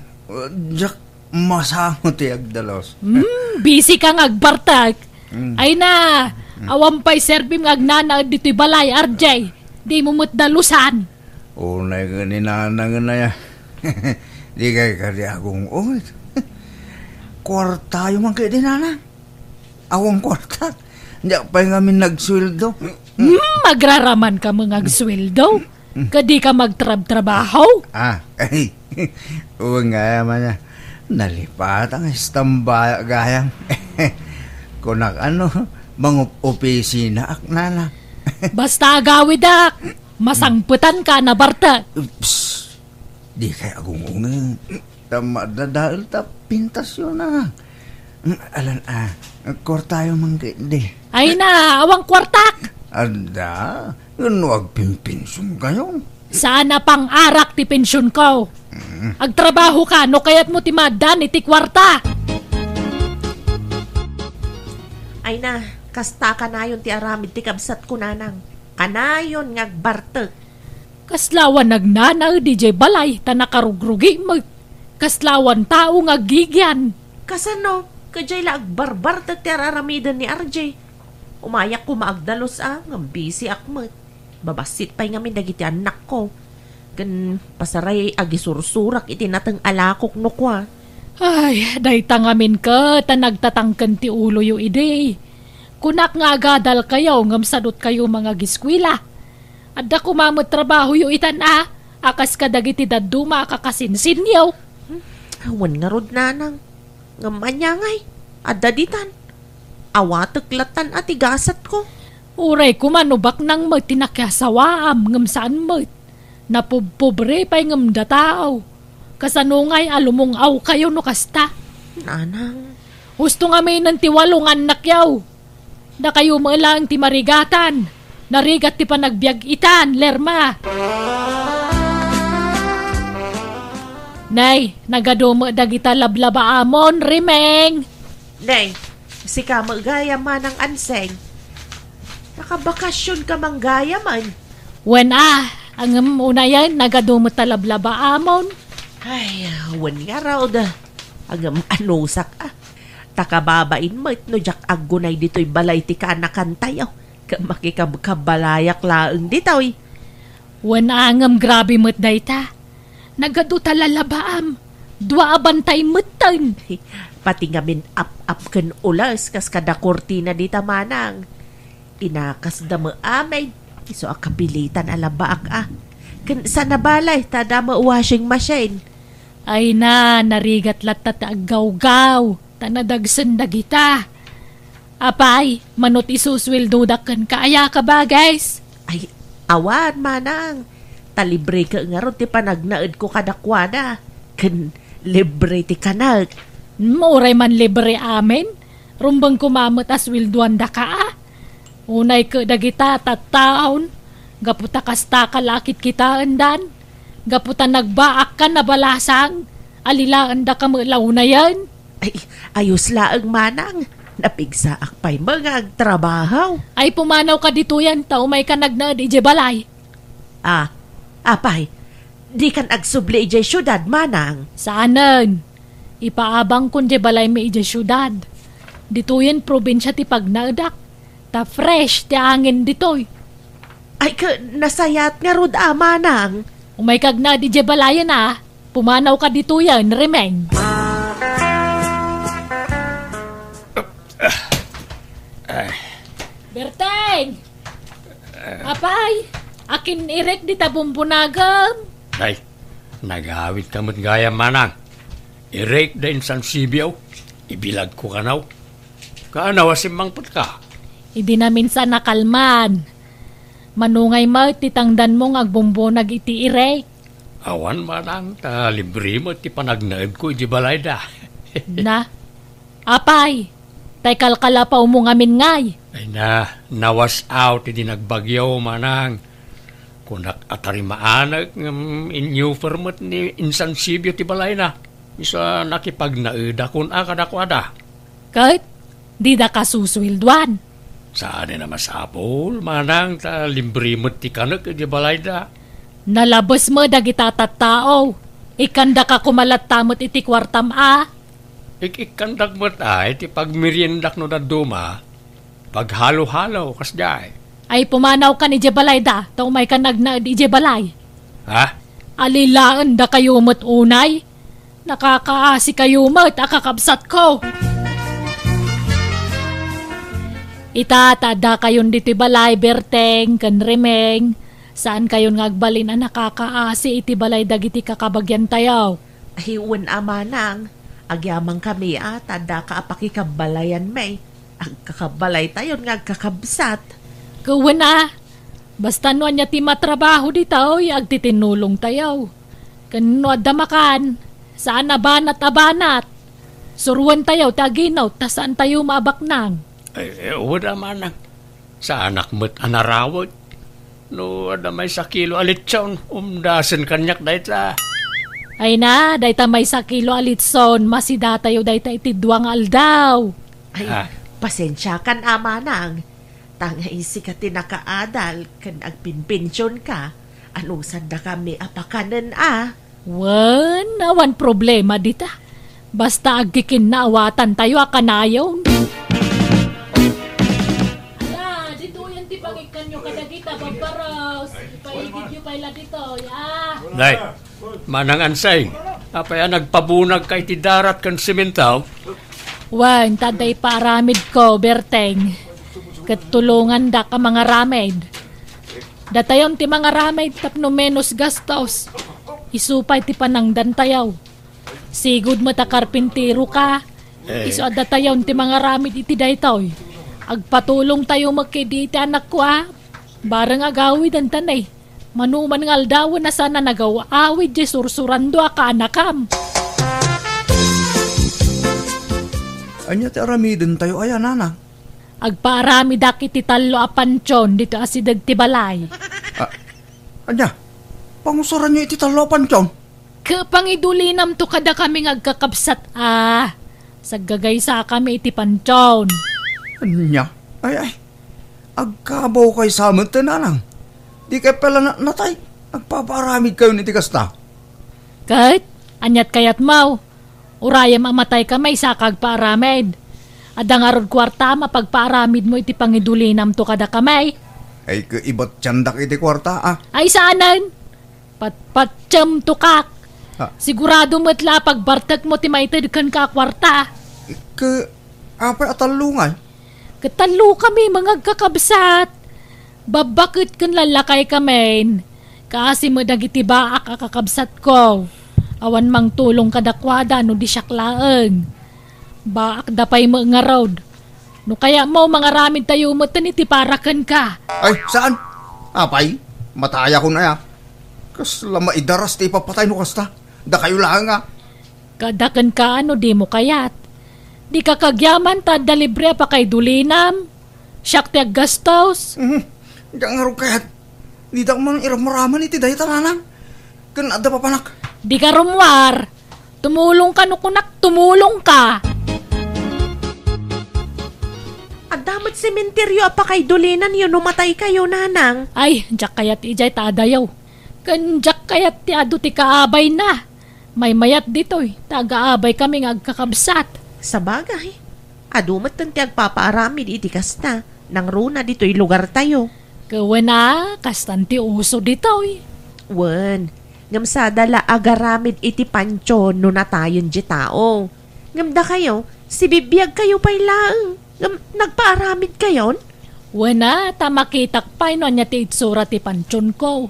Diak masango ti agdalos. Hmm, busy ka nga agbartek. Mm. Ay na, awan pay serbim nga agnanaed ditoy balay, R J. Dimo met dalusan. Unay ket ni nanang aya. Di kay kadi agung-ungit. Kuartayo man kadi, nanang. Awan kuarta. Diak pay ngamin nagsueldo. Hmm, agraraman ka met nga agsueldo. Kadi ka magtrabtrabaho? Ah, ay. Wen nga, mama. Nalipatan nga istambaya gayam. Kunak, ano, mangup-opisina ak, nanang. Basta agawidak. Masangpetan ka, nabartek. Oops. Di kay agung-ungit. Ta madadael ta pintasyon na. Mm, alan, ah, kuartayo man kadi. Ay na, awan kuartak! Adda, no agpinpinsiyon kayo. Saan a pang-arak ti pensionko. Mm. Agtrabaho ka, no kayatmo ti maaddaan iti kuarta. Ay na, kasta kanayon ti aramid ti kabsatko, nanang. Kanayon nga agbartek. Kasla awan nagnanaed idiay balay ta nakarugrugi met. Kasla awan tao nga aggigian. Kasano? Kadiay la agbarbartek ti ar-aramiden ni R J. Umayak koma agdalus a, ngem busy ak met. Babassit pay ngamin dagiti annakko. Ken pasaray agisursurak iti nateng a lakok no kua. Ay, dayta ngamin ket a nagtatangken ti uloyo idi. Kunak nga agadalkayo ngem sadutkayo mangagiskuela. Adda koma met trabahoyo itan a, a kas kadagiti dadduma a kakasinsinyo. Awan ngarud, nanang. Ngem ania ngay, adda ditan. Awatek lattan a ti gasatko. Uray koma no baknang met ti nakiasawaam ngem saan met. Napubpobre pay ngem dataaw. Kasano ngay a lumung-awkayo no kasta? Nanang. Husto ngaminen ti walo nga annakyaw. Dakayo met laeng ti marigatan. Narigat ti panagbiag itan, Lerma. Nay, nagadu met dagita lablabaamon, Rimeng. Nay, sika met gayam, Manang Anseng. Nakabakasionka man gayamen. Wen a, ngem unayen, nagadu met ta lablabaamon. Ay, wen ngarud. Ngem anusak a. Ta kababain met no diak aggunay ditoy balay ti kaanakantayo. Ket makikabkabalayak laeng ditoy. Wen a, ngem grabe met dayta. Nagadu ta lalabaam. Dua a bantay metten. Pati ngamin ap-ap ken ules kas kada kurtina dita, Manang. Inakasda met amin. Isu a kapilitan a labaak a. Ken saan a balay ta adda met washing machine. Ay na, narigat latta ti aggawgaw, ta nadagsen dagita. Apay, mano ti susueldodak kenka, aya ka ba, guys? Ay, awan, Manang. Ta libreka ngarud ti panagnaedko kadakuada. Ken libre ti kanek. Hmm, uray man libre amin. Rumbeng koma met a sueldoandaka a. Unay ket dagita tattaon, gapu ta kastaka la a kitkitaendan, gapu ta nagbaakkan a balasang, alilaendaka met la unayen. Ay, ayos laeng, Manang. Napigsaak pay met nga agtrabaho. Ay, pumanawka ditoyen, ta umaykan agnaed idiay balay. Ah, apay, dikan agsubli idiay siudad, Manang? Saanen. Ipaabangkon diay balaymi idiay siudad. Ditoyen probinsia ti pagnaedak. Ta fresh ti angin ditoy. Ay, ka, nasayaat ngarud a, Manang. Umayka agnaed idiay balayen a. Pumanawka ditoyen, Rimeng. Ay. Berteng! Apay, akin-irek dita bumbunagem? Ay, nagawidka met gayam, Manang. Irek da insan sibio, ibilagko kano. Kaano a simmangpetka? Idi naminsan a kalman. Mano ngay met ti tangdanmo nga agbumbunag iti irek? Awan, Manang, ta libre met ti panagnaedko iti balayda. Na, apay, tay kalkalapawmo ngamin ngay? Ay na, nawas-aw ti di nagbagyo, Manang. Kunak a tarimaanek ngem inyuper met ni insan sibio ti balayna. Isu a nakipagnaedakon a kadakuada. Ket didaka susueldoan. Saanen a masapul, Manang, ta libre met ti kanek iti balayda. Nalabes met dagita tattao. Ikkandaka koma latta met iti kuartam a. Ik-ikkandak met ay ti pagmeriendak no dadduma. Paghalo-halo, kasdiay. Ay, pumanawkan idiay balayda, ta umaykan agnaed idiay balay. Ha? Alilaendakayo met unay. Nakakaasikayo met a kakabsatko. Ita, ta addakayon ditoy balay, Berteng ken Remeng. Saankayon nga agbalin a nakakaasi iti balay dagiti kakabagiantayo. Ay, wen a, Manang, agyamankami a ta addaka a pakikabbalayanmi. Agkakabbalaytayon nga agkakabsat. Ket wen a, basta no ania ti matrabaho ditoy, agtitinnulongtayo. Ken no adda makan, saan a banat a banat. Suroentayo ti aginut, ta saantayo maabaknang. Ay, eh, wen a, Manang. Saanak met a narawet. No adda maysa kilo a litson, umdasen kaniak dayta. Ay na, dayta maysa kilo a litson, masidatayo dayta iti dua nga aldaw. Ay, ah, pasensiakan a, Manang. Ta nga isika ti nakaadal ken agpinpensionka, anusandakami a pakanen a. Wen, awan problema dita. Basta agkikinnawatantayo a kanayon. Ala, ditoyen ti pangikkanyo kadagita, babbaros. Ipaigidyo pay la ditoy, ah. Nay, Manang Ansay, apay a nagpabunagka iti darat ken semento? Wen, ta adda ipaaramidko, Berteng. ket tulongandak a mangaramid. Datayon ti mangaramid tapno menos gastos. Isu pay ti panangdantayo. Sigud met a karpinteroka. Eh. Isu a datayon ti mangaramid iti daytoy. Agpatulongtayo met kadi iti anakko a. Bareng agawidenta ni. Manoman nga aldawen a saan a nagaw-awid diay sursurando a kaanakam. Ania ti aramidentayo aya, nanang? Agpaaramidak iti tallo a pantion ditoy asideg ti balay. Ah, ania? Pangusaranyo iti tallo a pantion? Ket pangidulinamto kadakami nga agkakabsat a. Saggagaysakami iti pantion. Ania? Ay, ay. Agkabaw kay sa met, nanang. Di kay pala na-, natay. Agpapaaramid kayo iti kasta. Ket, aniat kayat mo? Urayem a matay ka maysa ka agpaaramid. Adda ngarud kuarta a mapagpaaramidmo iti pangidulinamto kadakami. Ay, ke, ibat tiandak iti kuarta, ah. Ay, saanen? Patpatiem to kak. Ah. Sigurado met la a pagbartekmo ti maited kenka a kuarta. Ke, apay a tallo ngay? Ket tallo kami, mga agkakabsat. Babbaket ken lallakay kamin. Kaasi met dagiti baak a kakabsatko. Awan mangtulong kadakuada no di siak laeng. Baakda pay met ngarud. No kayatmo, mangaramidtayo met iti para kenka. Ay, saan? Apay, matayakon aya. Kasla maidaras ti ipapatay no kasta. Dakayo laeng a. Kada kenka no dimo kayat. Dika kagyaman ta adda libre a pakaidulinam. Siak ti aggastos. Mhm. Diak ngarud kayat. Didak man iramraman iti dayta, nanang. Ken adda papanak. Dika rummuar. Tumulongka no kunak, tumulongka. Adda met sementeryo a pakaidulinanyo no mataykayo, nanang. Ay, diak kayat idiay ta adayo. Ken diak kayat ti adu ti kaabayna. Maymayat ditoy, ta agaabaykami nga agkakabsat. Sabagay, adu metten ti agpapaaramid iti kasta, nangruna ditoy lugartayo. Ket wen a, kastan ti uso ditoy. Wen, ngem sada la agaramid iti pantion no natayen ti tao. Ngem dakayo, sibibiagkayo pay laeng, ngem nagpaaramidkayon? Wen a, ta makitak pay no ania ti itsura ti pantionko.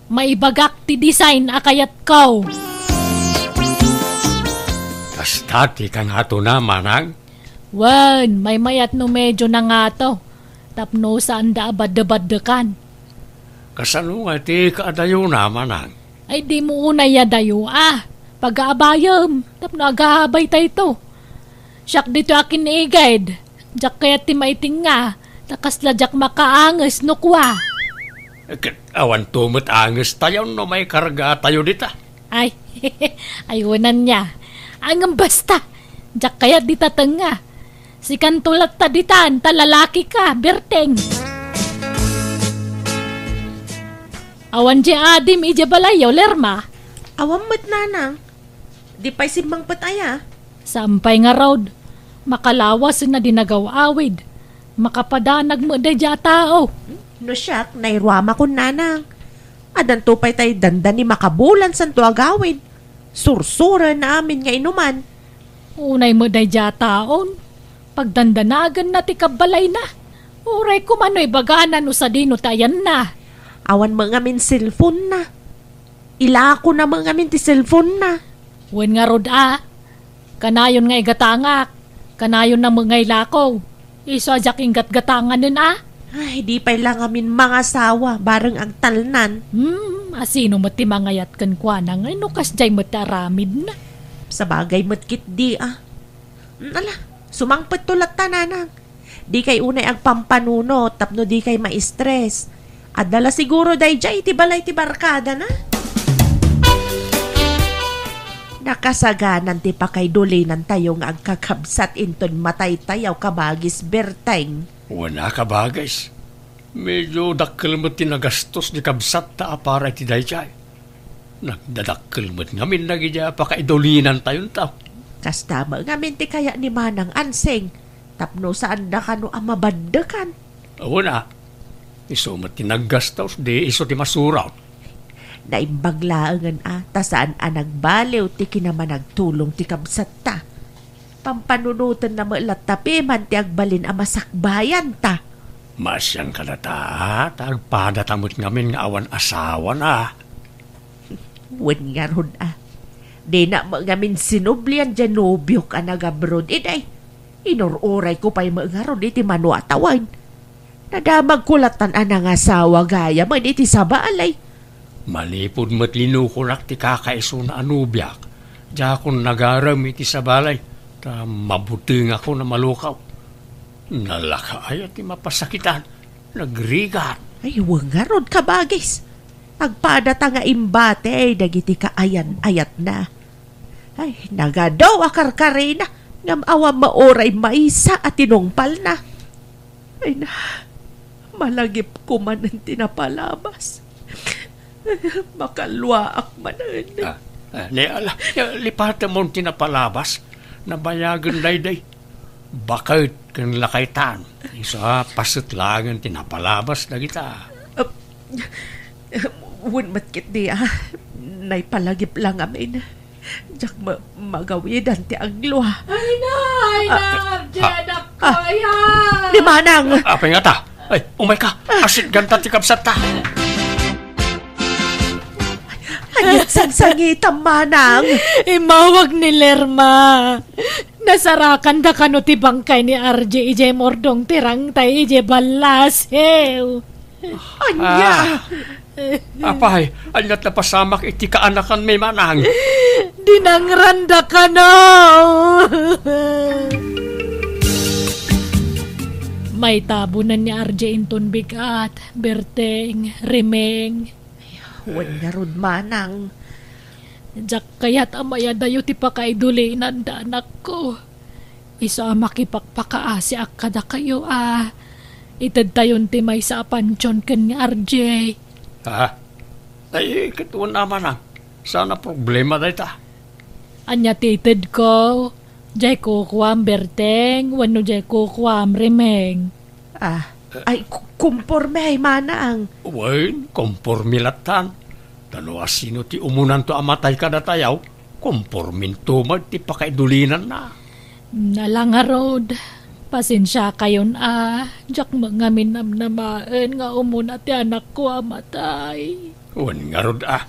Maibagak ti design a kayatko. Kasta ti kangatona, manang? Wen, maymayat no medyo nangato, tapno saanda a baddebaddekan. Kasano nga ti kaadayona, manang? Ay, dimo unay adayo a. Pagaabayem, tapno agaabaytayto. Siak ditoy a kinigid. Diak kayat ti maitinga, ta kasla diak makaanges no kua. Ket awan to met angestayon no maikargatayo dita. Ay, ay, wen ania. Ngem basta, diak kayat dita tengnga. Sikanto latta ditan, ta lalakika, Berteng. Awan diay adim idiay balayyo, Lerma? Awan met, nanang. Di pay simmangpet aya? Saan pay ngarud? Makalawasen a di nagaw-awid. Makapadanag met daydiay a tao. No siak, nairuamakon, nanang. Addanto pay tay dandani makabulan santo agawid. Sursuren amin nga inuman. Unay met daydiay a taon. Pagdandanaganna ti kabbalayna. Uray koma no ibagana no sadino ti ayanna. Awan met ngamin cellphone-na. Ilakona met ngamin ti cellphone-na. Wen ngarud a, kanayon nga igatangak, kanayonna met nga ilako. Isu a diak inggatgatanganen a. Ay, di pay la ngamin mangasawa, bareng agtalnan. Hmm, asino met ti mangayat kenkuana ngay no kasdiay met ti aramidna? Sabagay met ketdi a. Hmm, ala, sumangpetto latta, nanang. Dikay unay agpampanunot tapno dikay ma-stress. Adda la siguro daydiay iti balay ti barkadana. Nakasaganan ti pakaidulinantayo nga agkakabsat inton mataytayo, kabagis Berteng. Wen a, kabagis. Medyo dakkel met ti nagastos ti kabsatta a para iti daydiay. Nagdadakkel met ngamin dagiti a pakaidulinantayonto. Kasta met ngamin ti kayat ni Manang Ansing, tapno saanda kano a mabaddekan. Wen a, isu met ti naggastos, di isu ti masurot. Naimbag laengen a, ta saan a nagbaliw ti kinamanagtulong ti kabsatta. Pampanunotenna met latta piman ti agbalin a masakbayanta. Maasian kadata, ta agpadata met ngamin nga awan asawana. Wen ngarud a. Dina met ngamin sinublian diay nobiok a nagabroad, idi. Inur-urayko pay met ngarud iti mano a tawen. Nadamagko lattan a nangasawa gayamen iti sabali. Manipud met linukonak ti kakaisuna a nobiak, diakon nagarem iti sabali, ta mabutengakon a malukaw. Nalaka aya ti mapasakitan, nagrigat. Ay, wen ngarud, kabagis. Agpadata nga imbati dagiti kaayan-ayatna. Ay, nagadu a karkarina, ngem awan met uray maysa a tinungpalna. Ay na, malagipko manen ti napalabas. Makaluaak manen. Ah, ah, ni, ala, lipatemon ti napalabas. Nabayagen daydi. Baket ken lakaytan. Isu a paset laengen ti napalabas dagita. Ah, wen met ketdi a, naipalagip la ngamin. Diak ma-, magawidan ti aglua. Ay na, ay na, Ah, Arjen, ah, anak ko, ah, ay, ah. Ni Manang! Apay ngata? Ay, umayka! Asitganta ti kabsatta! Ania't sangsangitam, Manang? Immawag ni Lerma. Nasarakanda kano ti bangkay ni Arje idiay murdong ti rangtay idiay ballasiw. Ania? Ah. Apay, ania't napasamak iti kaanakanmi, Manang? Dinangranda kano. Maitabonan ni Arje inton bigat, Berteng, Rimeng. Wen ngarud, Manang. Diak kayat a mayadayo ti pakaidulinanda, anakko. Isu a makipakpakaasiak kadakayo a itedtayon ti maysa a pantion ken ni Arje. Ha? Ay, ket wen a, Manang. Saan a problema dayta? Ania ti itedko? Diay kukuam, Berteng, wenno diay kukuam, Rimeng? Ah, ay, ku-, kumpormi, Manang. Wen, kumpormi lattan. Ta no asino ti umunanto a matay kadatayo, kumporminto met ti pakaidulinanna. Ala ngarud, pasensiakayon a, diak met ngamin namnamaen nga umuna ti anakko a matay. Wen ngarud a,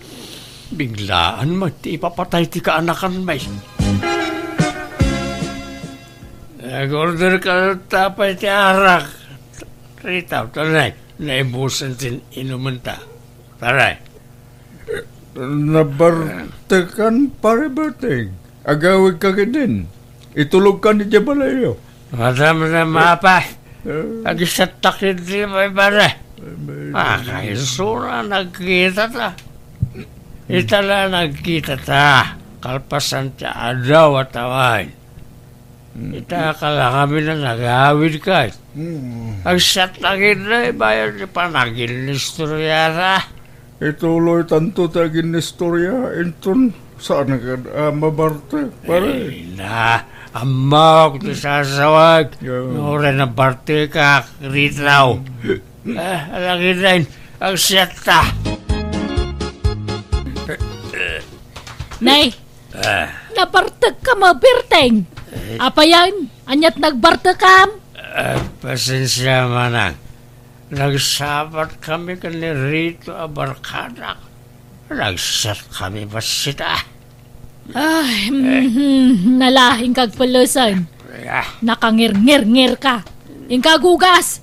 biglaan met ti ipapatay ti kaanakanmi. Nag-order ka ta pay ti arak. Rita, tanay, naibusan ti inumenta. Taray. Nabartekan, Pare Berteng. Agawidka ketdin. Itulogkan idiay balayyo. Madam na mapa. Eh. Agisattak iti may pare. Ay, may Ah, kaisura nagkita ta. Ita la nagkita ta. Kalpasan ti adaw a tawen. Hmm. Ita kala kami na nagawid ka. Hmm. Agsattak iti bayad ti panaginnistorya ta. Ituloytanto ti aginnistorya, inton saan nga, ah, mabartek, pare? Ay na, ammok ti sasawag. Yeah. No, uray nabartekak, Ritaw. Ah, lagi na yun, ang siyata. Nay, Ah. Nabartek ka, Berteng. Eh. Apayan, ania't nagbartekam? Ah, pasensia, Manang. Nagsabat kami ken ni Rito a barkadak. Nagsat kami bassit, ah. Ay, Eh. mhm, nala, inka agpelesen. Ah. Nakangirngirngir ka. Inka agugas.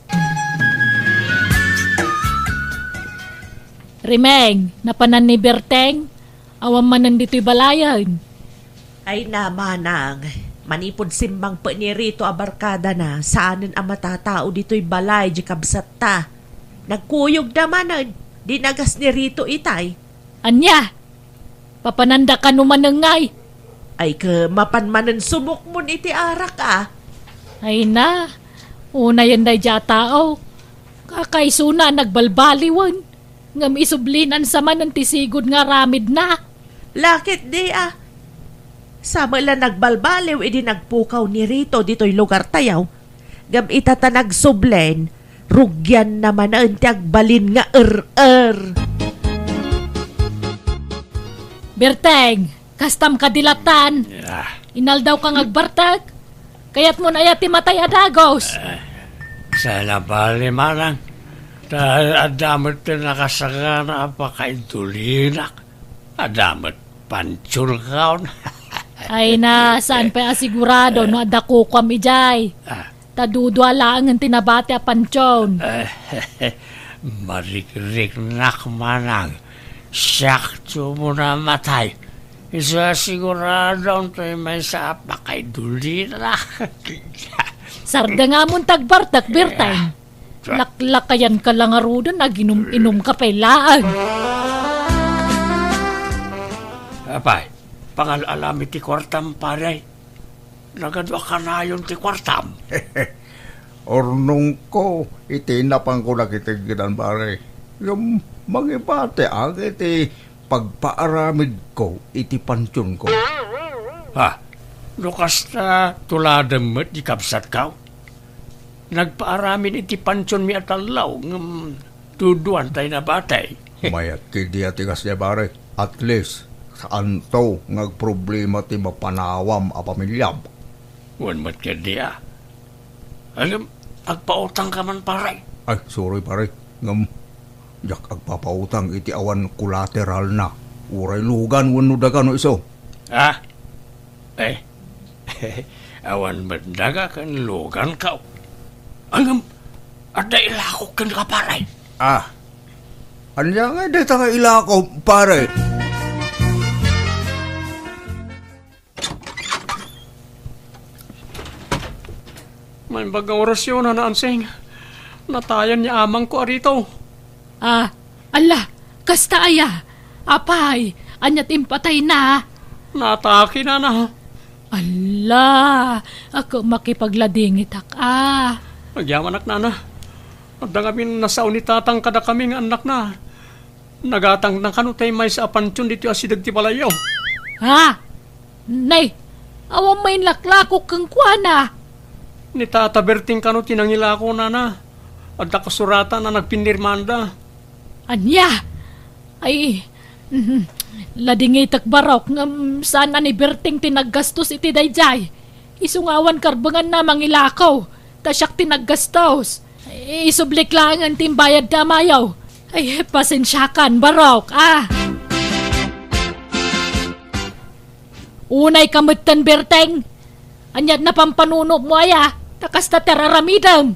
Rimeng, napanan ni Berteng? Awan manen ditoy balayen. Ay na, Manang, manipud simmangpet ni Rito a barkadana, saanen a matatao ditoy balay di kabsatta. Nagkuyogda manen, dinagas ni Rito itay. Ania? Papananda kano manen ngay? Ay, ke, mapan manen sumukmon iti arak, a. Ay na, unayen daydi a tao. Kakaisuna a nagbalbaliwen. Ngem isublinan sa manen ti sigud nga aramidna. Lakit di, a. Sa met la nagbalbaliw idi nagpukaw ni Rito ditoy lugartayo. Ngem ita ta nagsublen, rugianna manen ti agbalin nga er-er. Berteng, kastam kadi lattan? Ah. Inaldaw ka nga agbartek? Kayatmon aya ti matay a dagus? Ah. Saan a bali, manang. Ta adda met ti nakasagana a pakaidulina. Adda met pansionkaon. Ay na, saan pay a sigurado no adda kukuam idiay? Ah. Ta dudua laengen ti nabati a pansion. Marikriknak, manang. Siak ti umuna a matay. Isu a sigurado tay maysa a pakaidulina. Sardengamon ti agbartek, Berteng. Laklakayanka la ngaruden, aginum-inumka pay laeng. Apay, pangal-alam iti kuartam, pare. Nagadu a kanayon ti kuartam. Urnongko iti napanko nakiteddan, pare. Ngem mangibatiak iti pagpaaramidko iti pansionko. Ha? No kasta, tuladem met di kabsatko? Nagpaaramid iti pansionmi a tallo, ngem duduan tay nabati. Mayat ketdi a ti kasta, pare. At least, saanto nga agproblema ti mapanawam a pamiliam. Wen met ketdi a. Ngem, agpautangka man, pare. Ay, sorry, pare. Ngem, diak agpapautang iti awan kolateralna. Uray lugan wenno daga no isu. Ah? Eh? Awan met daga ken luganko. Ngem, adda ilakok kenka, pare. Ah. Ania ngay dayta nga ilako, pare? Naimbag nga orasyon, Nana Ansing. Natayan ni amangko a Rito. Ah, ala, kasta aya? Apay, ania ti impatayna? Naatake, nana. Ala, ako makipagladingitak, ah. Agyamanak, nana. Adda ngamin nasao ni tatang kadakami nga annakna. Nagatangna kano tay maysa a pansion ditoy asideg ti balayyo. Ha? Nay, awan main laklakok kenkuana. Ni Tata Berting kano ti nangilako, nana. Adda kasuratan a nagpinirmanda. Ania? Ay, mhm. Ladingitek, barok, ngem saan a ni Berting ti naggastos iti daydiay. Isu nga awan karbenganna mangilako, ta siak ti naggastos. Isublik laengen ti imbayad ti amayo. Ay, pasensiakan, barok, ah. Unayka metten, Berteng. Ania ti napampanunotmo aya, ta kasta ti ar-aramidem.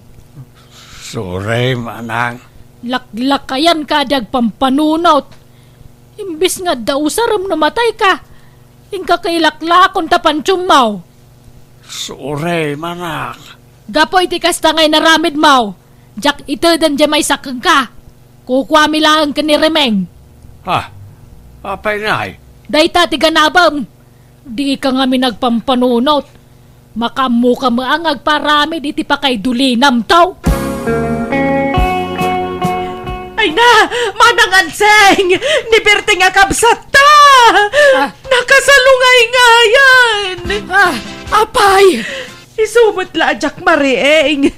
Sorry, manang. Laklakayanka a di agpampanunot. Imbes nga adda usarem no matayka, inka kailaklakon ta pansionmo. Sorry, manang. Gapu iti kasta nga inaramidmo, diak iteden diay maysa kenka. Kukuami laeng ken ni Remeng. Ha? Apay ngay? Dayta ti ganabem. Dika ngamin agpampanunot. Makaammoka met nga agparamid iti pakaidulinamto. Ay na, Manang Anseng! Ni Berting a kabsatta! Ah. Nakasalungayngayan! Ah, apay! Isu met la a diak mariing.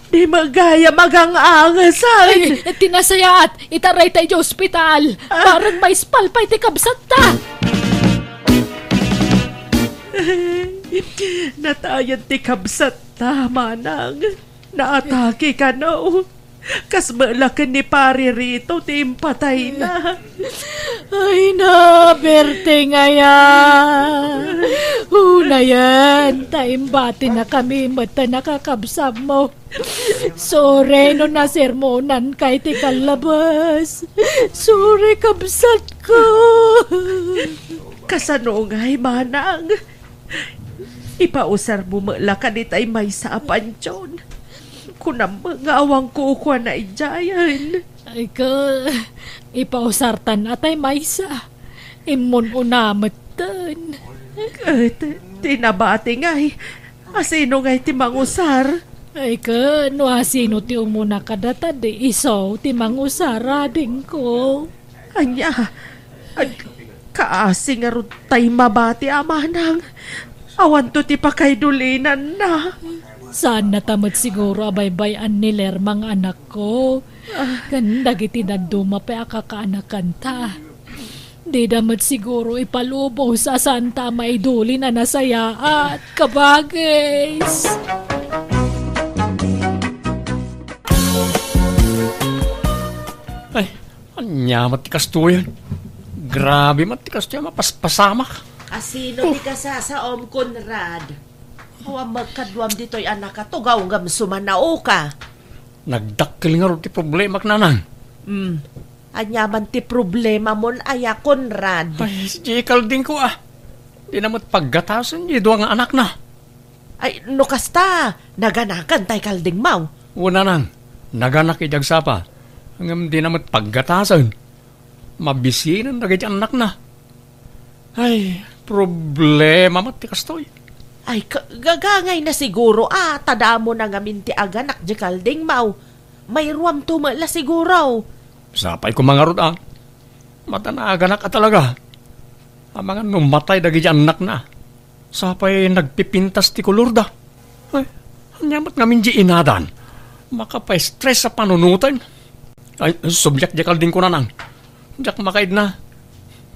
Di met gayam agang-angesan. Ay, ti nasayaat, itaray ta iti ospital. Ah. Bareng maispal pay ti kabsatta. Natayan ti kabsatta, manang. Naatake kano. Kas met la ken ni Pare Rito ti impatayna. Ay na, Berteng aya. Unayen, ta imbatinakami met ta nakakabsatmo. Sorry no nasermonanka iti kallabas. Sorry, kabsatko. Kasano ngay, manang? Ipausarmo met la kadi tay maysa a pansion. Kunam nga awan kukuana idiayen. Ay ka, ipausartan a tay maysa. Immun-una metten. Ket ti nabati ngay, asino ngay ti mangusar? Ay ka, no asino ti umuna kadata, di isu ti mangusar, adingko. Ania? Ag-, kaasi ngarud tay mabati a manang. Awanto ti pakaidulinanna. Saannata met siguro a baybay-an ni Lerma nga anakko. Ah. Ken dagiti dadduma pay a kakaanakanta. Dida met siguro ipalubos a saanta a maidulin a nasayaat, kabagis. Ania met ti kastoyen? Grabe met ti kastoy a mapaspasamak. Asino ti kasasaom, Conrad? Awan met kaduam ditoy a nakatugaw ngem sumanaoka. Nagdakkel ngarud ti problemak, nanang. Hmm. Ania man ti problemamon aya, Conrad? Ay, di kaldingko, ah. Dina met paggatasen di dua nga anakna. Ay, no kasta, naganakan tay kaldingmaw? Wen, nanang, naganak idi agsapa. Ngem dina met paggatasen. Mabisinen dagiti annakna. Ay, problema met ti kastoy. Ay, ka-, gagangayna siguro, ah, ta damo na ngamin ti aganak di kaldingmaw. Mayruamto met la siguro. Sapay koma ngarud, ah. Mata naaganak a talaga. Amangan no matay dagiti annakna. Sapay nagpipintas ti kolorda. Ay, ania met ngamin di inadan? Makapastress a panunoten. Ay, subliak di kaldingko, nanang. Diak makaidna.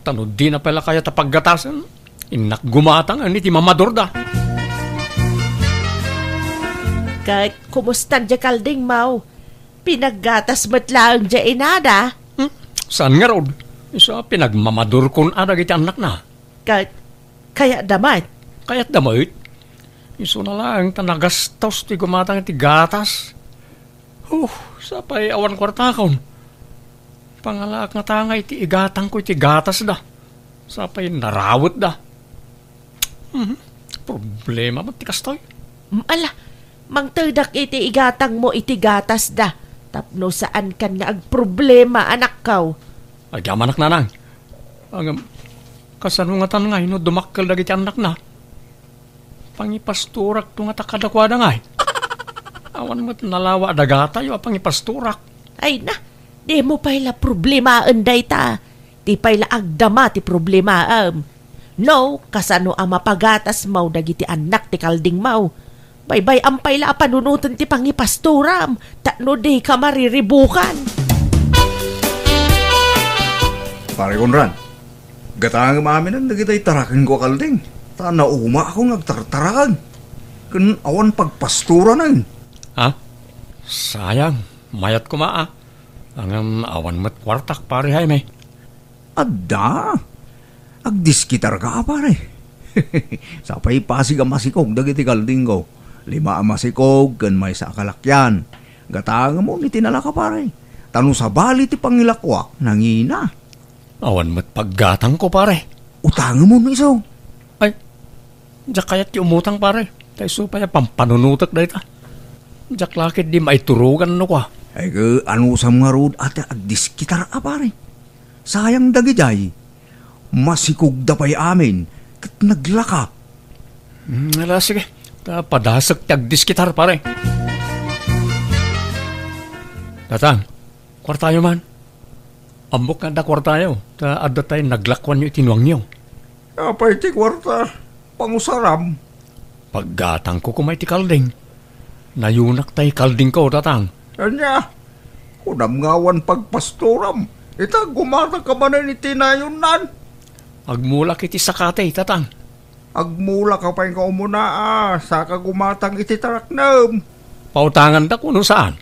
Ta no dina pay la kayat a paggatasen, innak gumatang iti mamadurda. Ket kumustan di kaldingmaw? Pinaggatas met laeng di inada? Hmm? Saan ngarud? Isu a pinagmamadurkon a dagiti annakna. Ka-, kayatda met? Kayatda met? Isuna laeng ta nagastos ti gumatang iti gatas. Huh, sapay awan kuartakon. Pangalaak nga tangay ti igatangko iti gatasda. Sapay narawetda. Mhm. Problema met ti kastoy. Mm, ala, mangtedak iti igatangmo iti gatasda. Tapno saankan nga agproblema, anakko. Agyamanak, nanang. Ngem, kasano ngatan ngay no dumakkel dagiti annakna? Pangipastorakto ngata kadakuada ngay. Awan met nalawa a dagatayo a pangipastorak. Ay na, dimo pay la problemaen dayta. Ti pay la agdama ti problemaem. No, kasano a mapagatasmaw dagiti annak ti kaldingmaw? Baybay-am pay la a panunoten ti pangipastoram, tapno dika mariribukan. Pare Conrad, gatangem aminen dagiti tarakenko a kalding, ta naumaakon nga agtartarakag ken awan pagpastoranen. Ha? Sayang, mayat koma, ah. Ngem awan met kuartak, Pare Jaime. Adda. Agdiskitarka a, pare. Sapay pasig a masikog dagiti kaldingko. Lima a masikog ken maysa a kalakyan. Gatangemon iti nalaka, pare. Ta no sabali ti pangilakuak, nangina. Awan met paggatangko, pare. Utangemon isu. Ay, diak kayat ti umutang, pare. Ta isu pay a pampanunotek dayta. Diak la ketdi maiturogan no kua. Ay, ke, anusam ngarud a ti agdiskitar a, pare? Sayang dagidiay. Masikogda pay amin, ket naglaka. Hmm, ala, sige. Ta padasek ti agdiskitar, pare. Tatang, kuartayo man. Ammok nga adda kuartayo, ta adda tay naglakuanyo iti nuangyo. Apay ti kuarta? Pangusaram. Paggatangko koma iti kalding. Nayunak tay kaldingko, tatang. Ania? Kunam nga awan pagpastoram. Ita, gumatangka manen iti nayonnan. Agmulak iti sakati, tatang. Agmulak ka pay nga umuna, a, saka gumatang iti taraknem. Pautangandak no saan?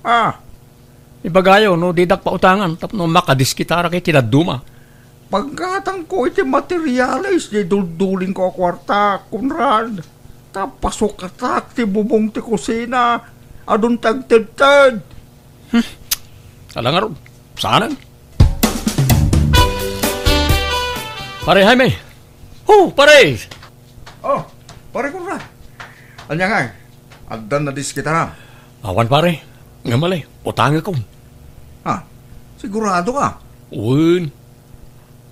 Ah, Ibagayo no didak pautangan tapno makadiskitarak iti dadduma. Paggatangko iti materialis di duldulingko a kuarta, Conrad. Ta pasukatak ti bubong ti kusina. Adun ti agtedted. Hmm. Ala ngarud, saanen. Pare Jaime. Ho, pare! Oh, pare Conrad. Ania ngay? Addan nadiskitara? Awan, pare. Nga mali, utangekon. Ha? Sigurado ka? Wen.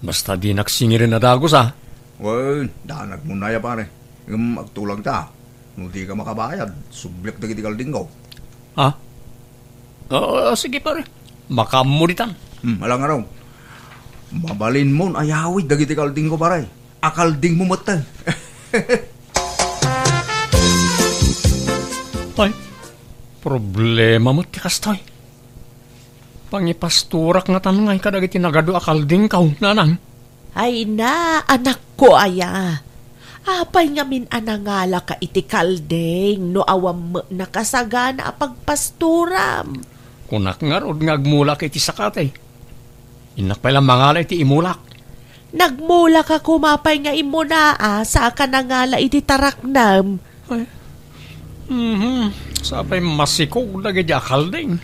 Basta dinak singiren a dagus, a. Wen, danag mo na ya, pare. Ngem agtulagta. No di ka makabayad, subliak dagiti kaldingko. Ha? Oo, sige, pare. Makaammo ditan. Hmm, alangarong. Mabalinmon ayawid dagiti kaldingko, pare. Akalding mo metten. Ay, problema met ti kastoy. Pangipastorak ngatan ngay kadagiti nagadu a kaldingko, nanang. Ay na, anakko aya. Apay ngamin a nangalaka iti kalding no awan met nakasagana a pagpastoram? Kunak ngarud nga agmulak iti sakati. Innak pay la mangala iti imulak. Nagmulak a kuma pay nga immuna a saka nangala iti taraknam. Ay. Mhm. Sapay masikog dagiti akalding.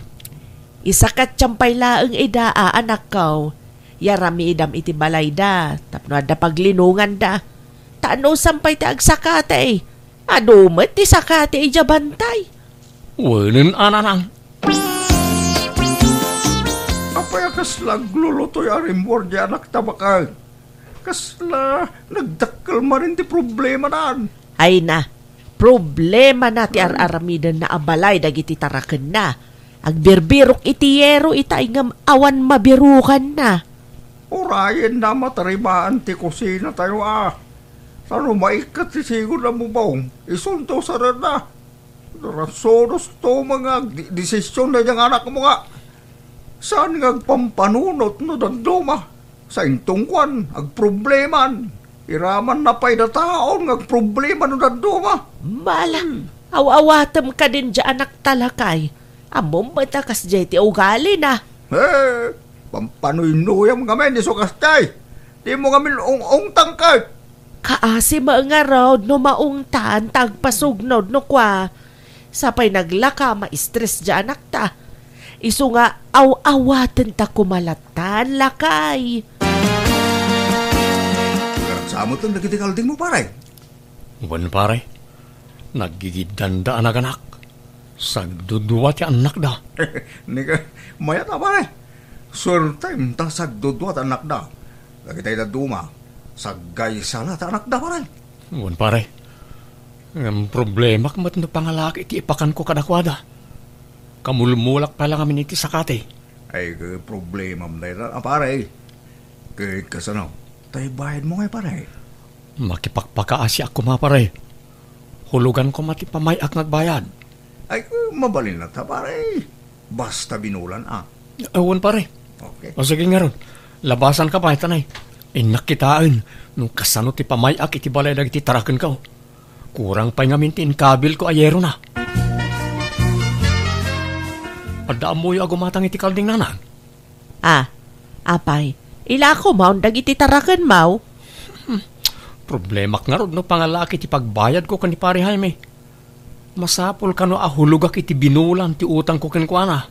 Isakatyan pay laeng ida a anakko. Yaramidam iti balayda tapno adda paglinonganda. Ta anusam pay ti agsakati. Adu met ti sakati idiay bantay. Wenen a nanang. Apay a kasla aglulutoy a rimmuar diay anakta baket? Kasla nagdakkel manen ti problemanan. Ay na, problemana ti ar-aramidenna a balay dagiti tarakenna. Agbirbirok iti yero itay ngem awan mabirukanna. Urayenna matarimaan ti kusinatayo a. Ta no maikkat ti sigud a bubong, isunto sarenna. Rasunos to nga agdesisyon daydi nga anakmo nga saan nga agpampanunot no dadduma. Sainto ngkuan, agprobleman. Iramanna pay dataon nga agproblema no dadduma. Bala, Hmm. aw-awatem kadin diay anakta lakay. Ammom met a kasdiay ti ugalina. He, pampanuynuyam ngamin isu kasdiay. Dimo ngamin ung-ungtang ket. Kaasi met ngarud no maungtan ta agpasugnod no kua. Sapay naglaka, ma-stress diay anakta. Isu nga aw-awaten ta kuma lattan, lakay. Nagsamoten dagiti kaldingmo, pare? Wen, pare. Naggigiddanda a naganak. Sagdudua ti annakda. Ni ka, mayat a, pare. Suertem ta sagdudua ti annakda. Dagitay dadduma, saggaysa la ti annakda, pare. Wen, pare. Ngem problemak met no pangalak iti ipakanko kadakuada. Kamulmulak pay la ngamin iti sakati. Ay, ke-, problemam dayta, a, pare. Ket kasano? Tay bayadmo ngay, pare? Makipakpakaasiak koma, pare. Hulugan koma ti pamay-ak nga agbayad. Ay, mabalin latta, pare. Basta binulan, a. Awan, pare. Okay. O, sige ngarud. Labasanka pay, tanay. Innak kitaen no kasano ti pamay-ak iti balay dagiti tarakenko. Kurang pay ngamin ti inkabilko a yerona. Adda ammoyo a gumatang iti kalding, nanang? Ah, apay, ilako maon dagiti tarakenmo? Hmm, problemak ngarud no pangalaak iti pagbayadko ken ni Pare Jaime. Masapul kano a hulogak iti binulan ti utangko kenkuana?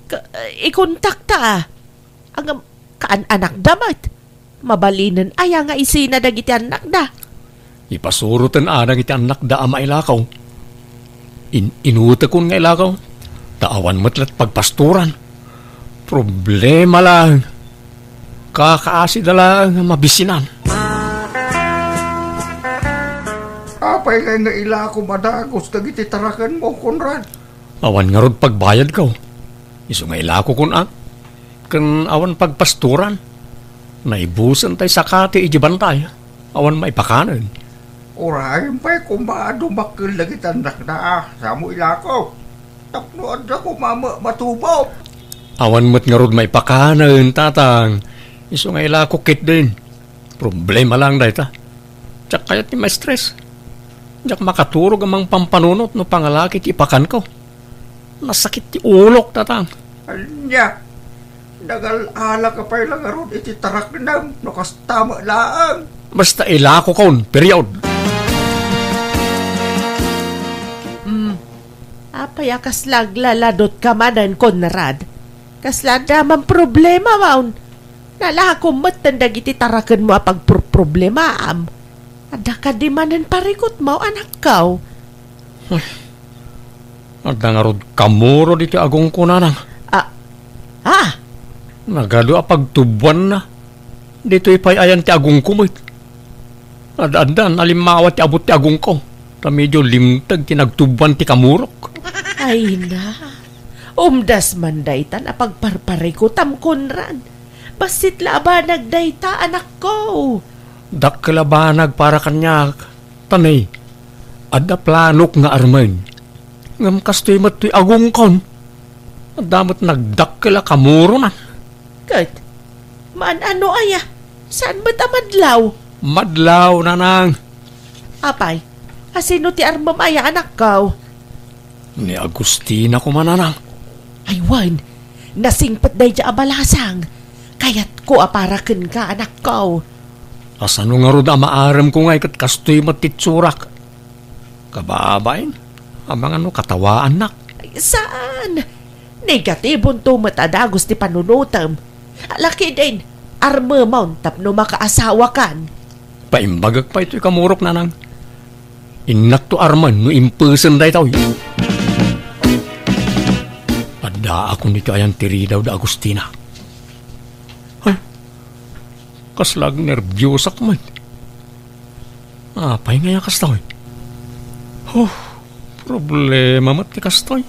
Ka-, ikontakta, a. Ngem, kaan-anakda met. Mabalinen aya nga isina dagiti annakda? Ipasuroten a dagiti annakda a mailakaw. In-, inutekon nga ilakaw, ta awan met la't pagpastoran. Problema laeng. Kakaasida laeng a mabisinan. Apay ngay nga ilakom a dagus dagiti tarakenmo, Conrad? Awan ngarud pagbayadko. Isu nga ilakokon a. Ken awan pagpastoran. Naibusen tay sakati idiay bantay. Awan maipakanen. Urayen pay koma a dumakkel dagiti annakda a, samo ilako. Tapno adda koma ma-, matubo. Awan met ngarud maipakanen, tatang. Isu nga ilako ketdin. Problema laeng dayta. Diak kayat ti ma-stress. Diak makaturog a mangpampanunot no pangalaak iti ipakanko. Nasakit ti ulok, tatang. Ania? Nagal-alaka pay la ngarud iti taraknam no kasta met laeng. Basta ilakokon, period. Hmm. Apay a kasla aglaladutka manen, Conrad? Kasla adda man problema, maon? Nalakom metten dagiti tarakenmo a pagpurproblemaam. Adda kadi manen parikutmo, anakko? Ay, adda ngarud kamuro ditoy agongko, nanang. Ah, ah? Nagadu a pagtuboanna. Ditoy pay ayan ti agongko met. Ad-addan a limmawa ti abut ti agongko, ta medio limteg ti nagtuboan ti kamurok. Ay na, umdas man daytan a pagparparikutam, Conrad. Bassit la a banag dayta, anakko. Dakkel a banag para kaniak, ta ne, adda planok nga armen. Ngem kastoy met toy agongkon. Adda met nagdakkel a kamuronan. Ket, maan-ano aya? Saan met a madlaw? Madlaw, nanang. Apay, asino ti armem aya, anakko? Ni Agustina koma, nanang. Ay, wen, nasingpet daydiay a balasang. Ayatko a para kenka, anakko. Kasano ngarud a maaremko ngay ket kastoy met ti itsurak? Kababain, amangan no katawaannak. Ay, saan? Negatibonto met a dagus ti panunotem. Lakidin, armemon tapno makaasawakan. Paimbagek pay toy kamurok, nanang. Innakto armen no impesen daytoy. Addaakon iti ayan ti ridaw da Agustina. Ay, kasla agnerbiosak met. Apay ngay a kastoy? Huh, problema met ti kastoy.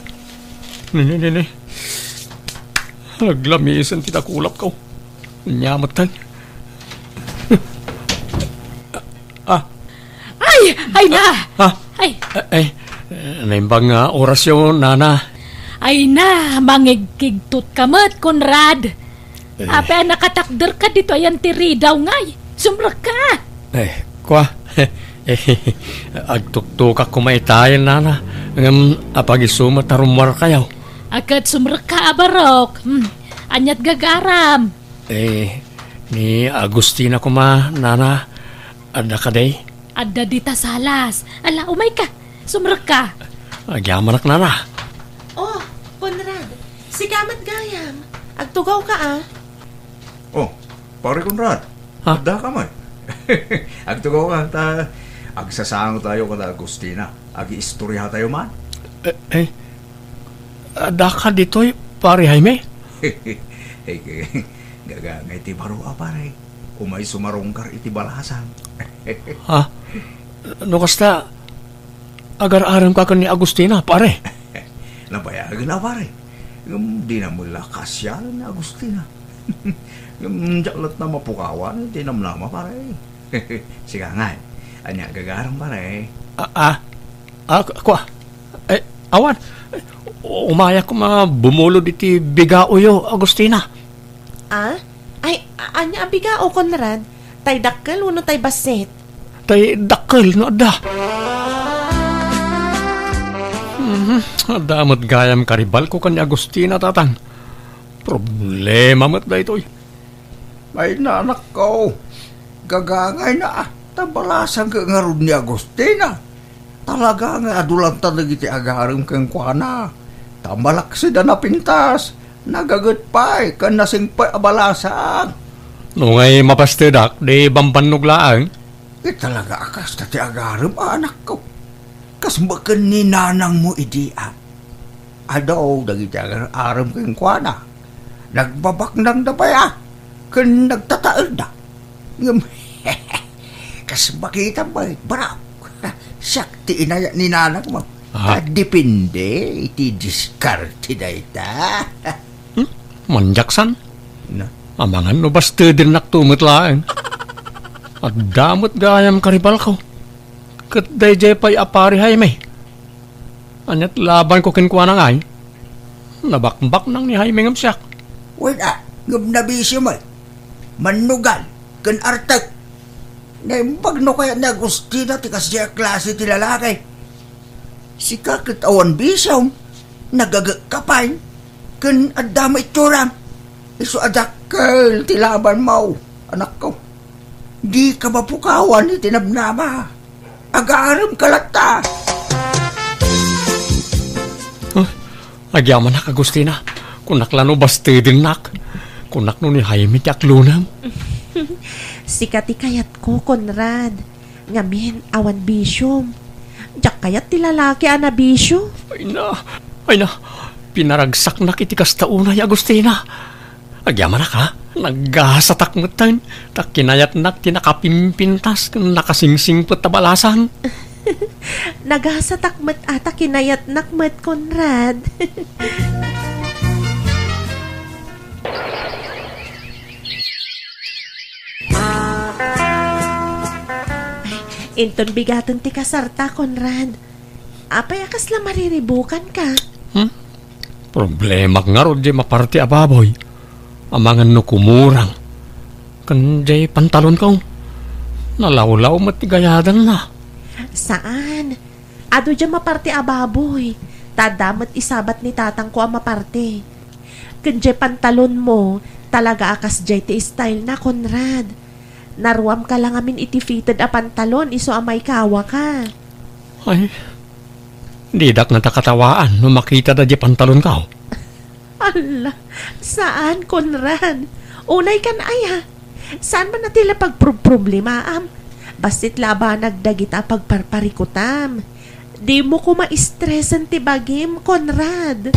Ni, ni, ni, ni. Naglamisen ti dakulapko. Ania met tay? Ah. Ay, ay na! Ah. Ay. Eh, eh, naimbag nga orasyo, nana. Ay na, mangigkigtot ka met, Conrad. Eh. Apay a nakatakder ka ditoy ayan ti ridaw ngay? Sumrekka! Eh, kua. Eh, agtuktukak koma itayen, nana. Ngem apag-isu met a rummuarkayo. A ket sumrekka a barok. Hmm. Ania't gagaram? Eh, ni Agustina koma, nana, adda kadi? Adda dita salas. Ala, umayka. Sumrekka. Agyamanak, nana. Oh, Conrad, sika met gayam. Agtugawka, a. Oh, Pare Conrad, ha? Addaka met. Agtugawka ta agsasangotayo kada Agustina. Agiistoriatayo man. Eh, eh, addaka ditoy, Pare Jaime? Eh, gagangay ti baro a pare. Umay sumarungkar iti balasang. Ha? No kasta, agar-aremka ken ni Agustina, pare? Nabayagen a, pare. Ngem dina met la kasialen ni Agustina. Ngem diak latta mapukawan iti namnama, pare. Sika ngay, ania gagaram, pare? Ah, ah. Ah, ku-, kua. Eh, awan. Umayak koma bumulod iti bigaoyo, Agustina. Ah? Ay, a-, ania a bigao, Conrad? Tay dakkel wenno tay bassit? Tay dakkel no adda. Mhm, adda met gayam karibalko ken ni Agustina, tatang. Problema met daytoy. Ay, nanakko, gagangayna, ta balasang ket ngarud ni Agustina. Talaga nga adu latta dagiti agarem kenkuana. Ta malaksid a napintas, nagaget pay, ken nasingpet a balasang. No ngay mapastedak, di bambannog laeng. Ket talaga a kasta ti agarem, anakko. Kas baken ni nanangmo idi, a. Adu dagiti agar-arem kenkuana. Nagbabaknangda pay, a, ken nagtataerda. Ngem, kas makita met, barok. Siak ti inayat ni nanangmo. Ah. Ta depende iti diskarte dayta. Hmm? Manjaksan? Na? Amangan no bastedennak to met laeng. Adda met gayam karibalko. Ket daydiay pay a Pari Jaime. Ania't labanko kenkuana ngay? Nabakbaknang ni Jaime ngem siak. Wen a, ngem nabisio met. Mannugal ken artek. Naimbag no kayat ni Agustina ti kasdiay a klase ti lalaki. Sika ket awan bisiom, nagagekka pay, ken adda maitsuram. Isu a dakkel ti labanmo, anakko. Dika mapukawan iti namnama. Agaremka latta. Ah, agyamanak, Agustina. Kunak la no bastedennak. Kunak no ni Jaime ti aklonem. Sika ti kayatko, Conrad. Ngamin, awan bisiom. Diak kayat ti lalaki a nabisio. Ay na, ay na. Pinaragsaknak iti kasta unay, Agustina. Agyamanak, ha? Nagasatak metten, ta kinayatnak ti nakapimpintas ken nakasingsingpet a balasang. Nagasatak met a ta kinayatnak met, Conrad. Inton bigaten ti kasarta, Conrad. Apay a kasla mariribukanka? Hmm? Problemak ngarud diay maparti a baboy. Amangan no kumurang. Ken diay pantalonko. Nalawlaw met ti gayadanna. Saan? Adu diay maparti a baboy. Ta adda met isabat ni tatangko a maparti. Ken diay pantalonmo, Talaga a kasdiay ti style na, Conrad. Naruamka la ngamin iti fitted a pantalon isu a maikawaka. Ay, didak ngata katawaan no makitada diay pantalonko. Alla, saan, Conrad. Unay kan aya. Saan man a ti la pagprob-problemaam? Bassit la a banag dagita a pagparparikutam. Dimo koma stresen ti bagim, Conrad.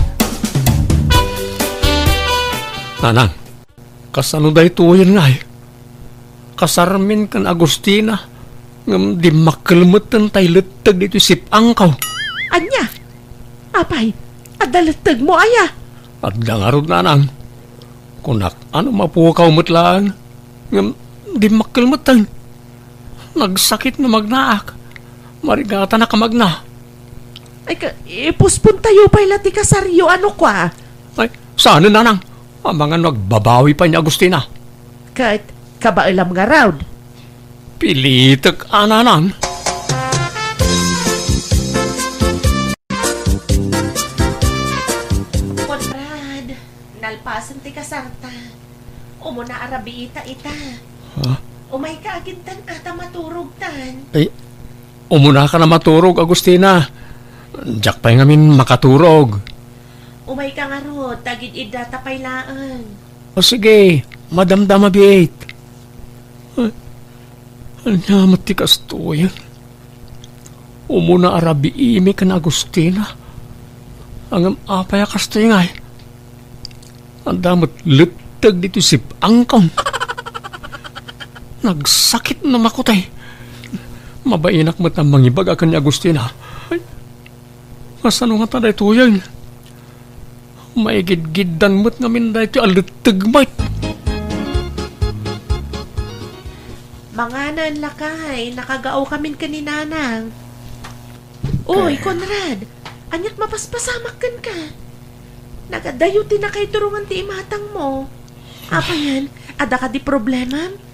Nanang, kasano daytoyen ngay? Kasarmin ken Agustina, ngem dimmakkel metten tay letteg ditoy sip-angko. Ania? Apay, adda lettegmo aya? Adda ngarud, nanang. Kunak, ano mapukaw met laeng? Ngem dimmakkel metten. Nagsakit no magnaak. Marigatanak a magna. Ay, ka, ipuspon tayo pay la ti kasaryo, ano kwa? Ay, saan, nanang? Amangan no agbabawi pay ni Agustina. Ket, kabaelam ngarud. Pilitek a, nanang. Conrad, nalpasen ti kasarta. Umuna a rabiita ita. Ha? Umayka agiddan a ta maturogtan. Ay, umunaka a maturog, Agustina. Diak pay ngamin makaturog. Umayka ngarud, ta agid-iddata pay laeng. O sige, madamdama biit. Ay, ania met ti kastoyen? Umuna a rabiimi ken Agustina. Ngem apay a kastoy ngay? Adda met letteg ditoy sip-angkon. Nagsakit no makutay. Mabainak met a mangibaga ken ni Agustina. Ay, kasano ngata daytoyen? Maigidgiddan met ngamin daytoy a letteg met. Manganen, lakay, nakagaokamin ken ni Nanang. Uy, Conrad, aniat mapaspasamak kenka? Nagadayo ti nakaiturongan ti imatangmo. Apayen, adda kadi problemam?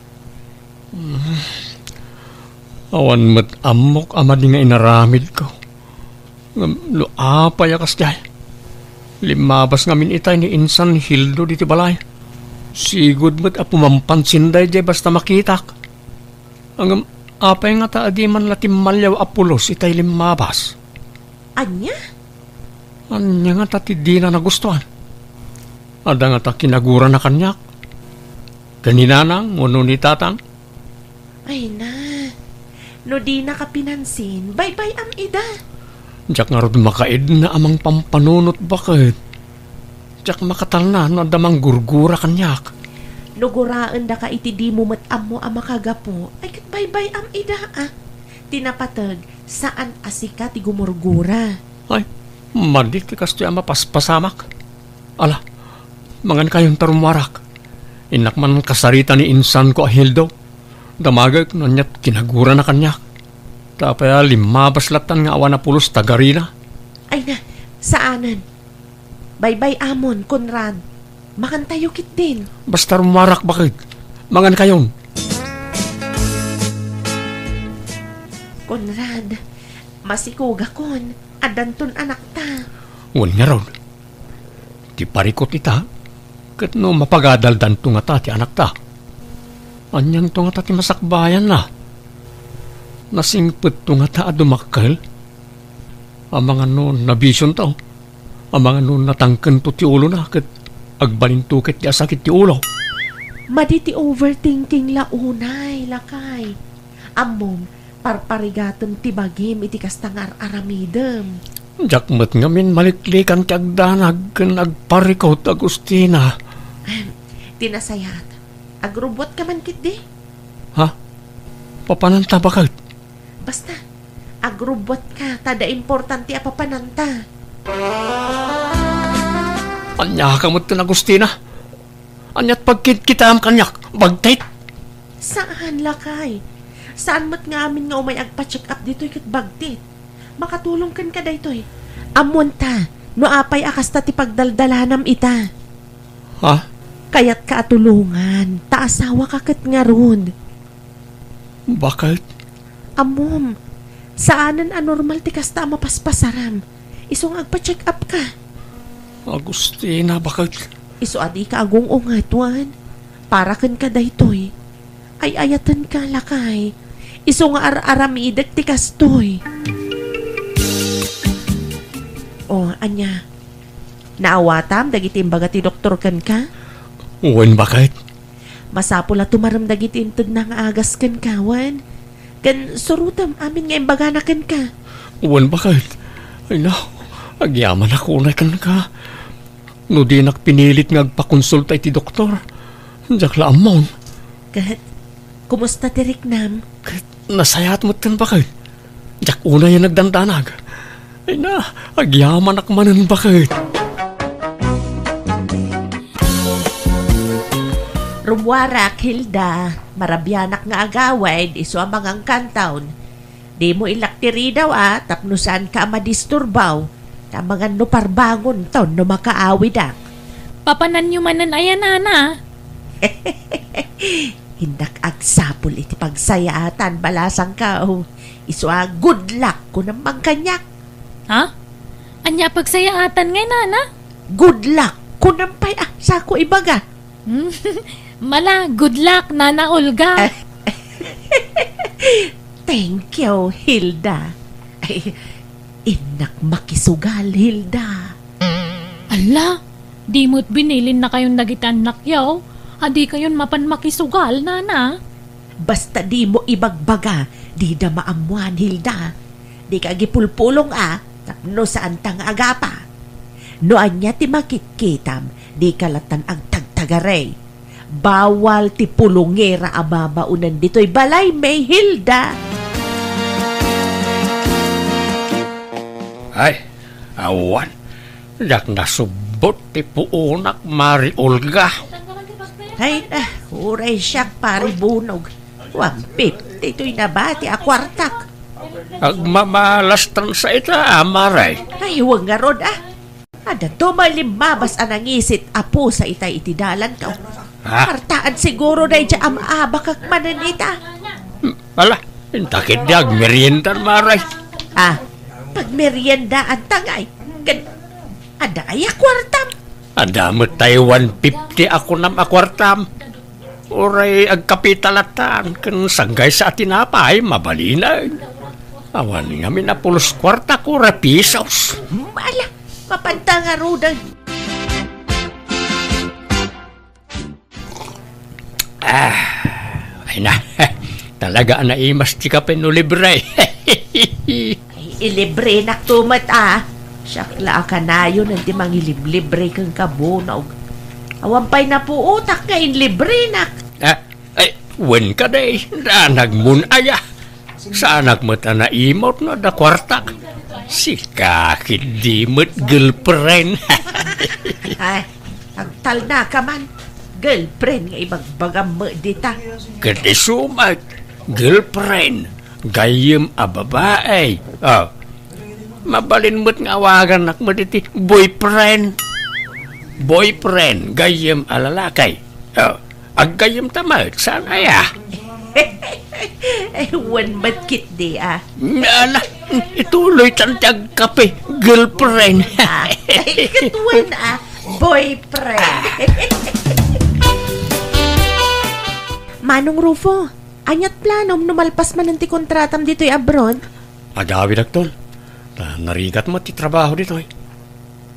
Awan met ammok a madi nga inaramidko. Ngem no apay a kasdiay, limmabas ngamin itay ni insan Hildo ditoy balay. Sigud met a pumampansin daydiay basta makitak. Ngem apay ngata a di man la timmaliaw a pulos itay limmabas? Ania? Ania ngata ti dina nagustuan? Adda ngata kinagurana kaniak? Ken ni Nanang wenno ni Tatang? Ay na, no dinaka pinansin, baybay-am ida. Diak ngarud makaidna a mangpampanunot baket. Diak makatalna no adda manggurgura kaniak. No guraendaka iti dimo met ammo a makagapu, ay ket baybay-am ida, a. Ti napateg, saan a sika ti gumurgura. Ay, madi ti kastoy a mapaspasamak. Ala, mangankayon ta rummuarak. Innak man kasarita ni insanko a Hildo. Damagek no aniat kinagurana kaniak. Ta apay a limmabas lattan nga awan a pulos ta garina? Ay na, saanen. Baybay-amon, Conrad. Mangantayo ketdin. Basta rummuarak baket. Mangankayon. Conrad, masikogakon. Addanton anakta. Wen ngarud, ti parikut ita, ket no mapagadaldanto ngata ti anakta. Anianto ngata ti masakbayanna? Nasingpetto ngata a dumakkel? Amangan no nabisionto? Amangan no natangkento ti ulona ket agbalinto ket ti asakit ti ulo? Madi ti overthinking la unay, lakay. Ammom, parparigatem ti bagim iti kasta nga ar-aramidem. Diak met ngamin maliklikan ti agdanag ken agparikut, Agustina. Ahem, ti nasayaat, agrubbuatka man ketdi. Ha? Papananta baket? Basta, agrubbuatka ta adda importante a papananta. Aniaka metten, Agustina? Aniat pagkitkitaem kaniak? Bagtit? Saan, lakay. Saan met nga amin nga umay agpa-check up ditoy ket bagtit. Makatulong kenka daytoy. Ammonta, no apay a kasta ti pagdaldalanam ita. Ha? Kayatka a tulongan, ta asawaka ket ngarud. Baket? Ammom, saanen a normal ti kasta a mapaspasaram. Isu nga agpa-check up ka. Agustina, baket? Isu a dika agung-unget, wen. Para kenka daytoy. Ay-ayatenka, lakay. Isu nga ar-aramidek ti kastoy. O, ania? Naawatam dagiti imbaga ti doktor kenka? Wen, baket. Masapul a tumarem dagiti intedna nga agas kenka, wen. Ken surotem amin nga imbagana kenka. Wen, baket. Ay, no. Agyamanak unay kenka. No dinak pinilit nga agpakonsulta iti doktor, diak la ammon. Ket, kumusta ti riknam? Ket, nasayaat metten, baket. Diak unay a nagdandanag. Ay na, agyamanak manen, baket. Rummuarak, Hilda. Marabianak nga agawid, isu a mangangkantaon. Dimo ilak ti ridaw a, tapno saanka a madisturbaw. Ta mangan no parbangonton no makaawidak. Papananyo manen aya, nana? Innak agsapul iti pagsayaatan, balasangko. Isu a, good luck, kunam man kaniak. Ha? Ania pagsayaatan ngay, nana? Good luck, kunam pay a, sako ibaga. Mala, good luck, Nana Olga. Thank you, Hilda. Ay, innak makisugal, Hilda. Ala, di met binilinnakayon dagiti annakyo. Adikayon mapan makisugal, nana. Basta dimo ibagbaga, dida maammuan, Hilda. Dika agipulpulong a, tapno saanta nga agapa. No ania ti makitkitam, dika lattan agtagtagari. Bawal ti pulongera a babaonen ditoy balaymi, Hilda. Ay, awan. Diak nasubbot ti puonak, Mari Olga. Ay na, uray siak, Pari Bunog. One fifty toy nabati a kuartak. Agmamalastan sa ita, Mari. Ay, wen ngarud, a. Adda to may limmabas a nangisit a pusa itay iti dalanko. Ha? Kartaan siguro daydiay a maabakak manen ita. Hmm, ala, inta ketdi agmerienda, Mari. A, pagmeriendaanta ngay. Ken, adda aya kuartam? Adda met tay one fifty a kunam a kuartam. Uray agkapita lattan, ken sanggaysa a tinapay, mabalinen. Awan ngamin a pulos kuarta, kora pisos. Ala, mapanta ngaruden. Ah, ay na. Talaga a naimas ti kape no libre. Ay, ilibrenak to met, a. Siak la a kanayon ti mangiliblibre kenka, Bunog. Awan pay napuotak nga inlibrenak. Ah, ay, wen kadi, danagmon aya. Saanak met a naimut no adda kuartak. Sika ketdi met girlfriend. Ay, agtalnaka man. Girlfriend nga ibagbagam met dita. Ket isu met, girlfriend, gayyem a babai. Oh. Mabalin met nga awagannak met iti boyfriend. Boyfriend, gayyem a lalaki. Oh. Aggayyemta met, saan aya? Ay, wen met ketdi, a. Ala, ituloytan ti agkape, girlfriend. A, ay, ket wen, a, boyfriend. Manong Rufo, aniat planom no malpas manen ti kontratam ditoy abroad? Agawidakton. Ta narigat met ti trabaho ditoy.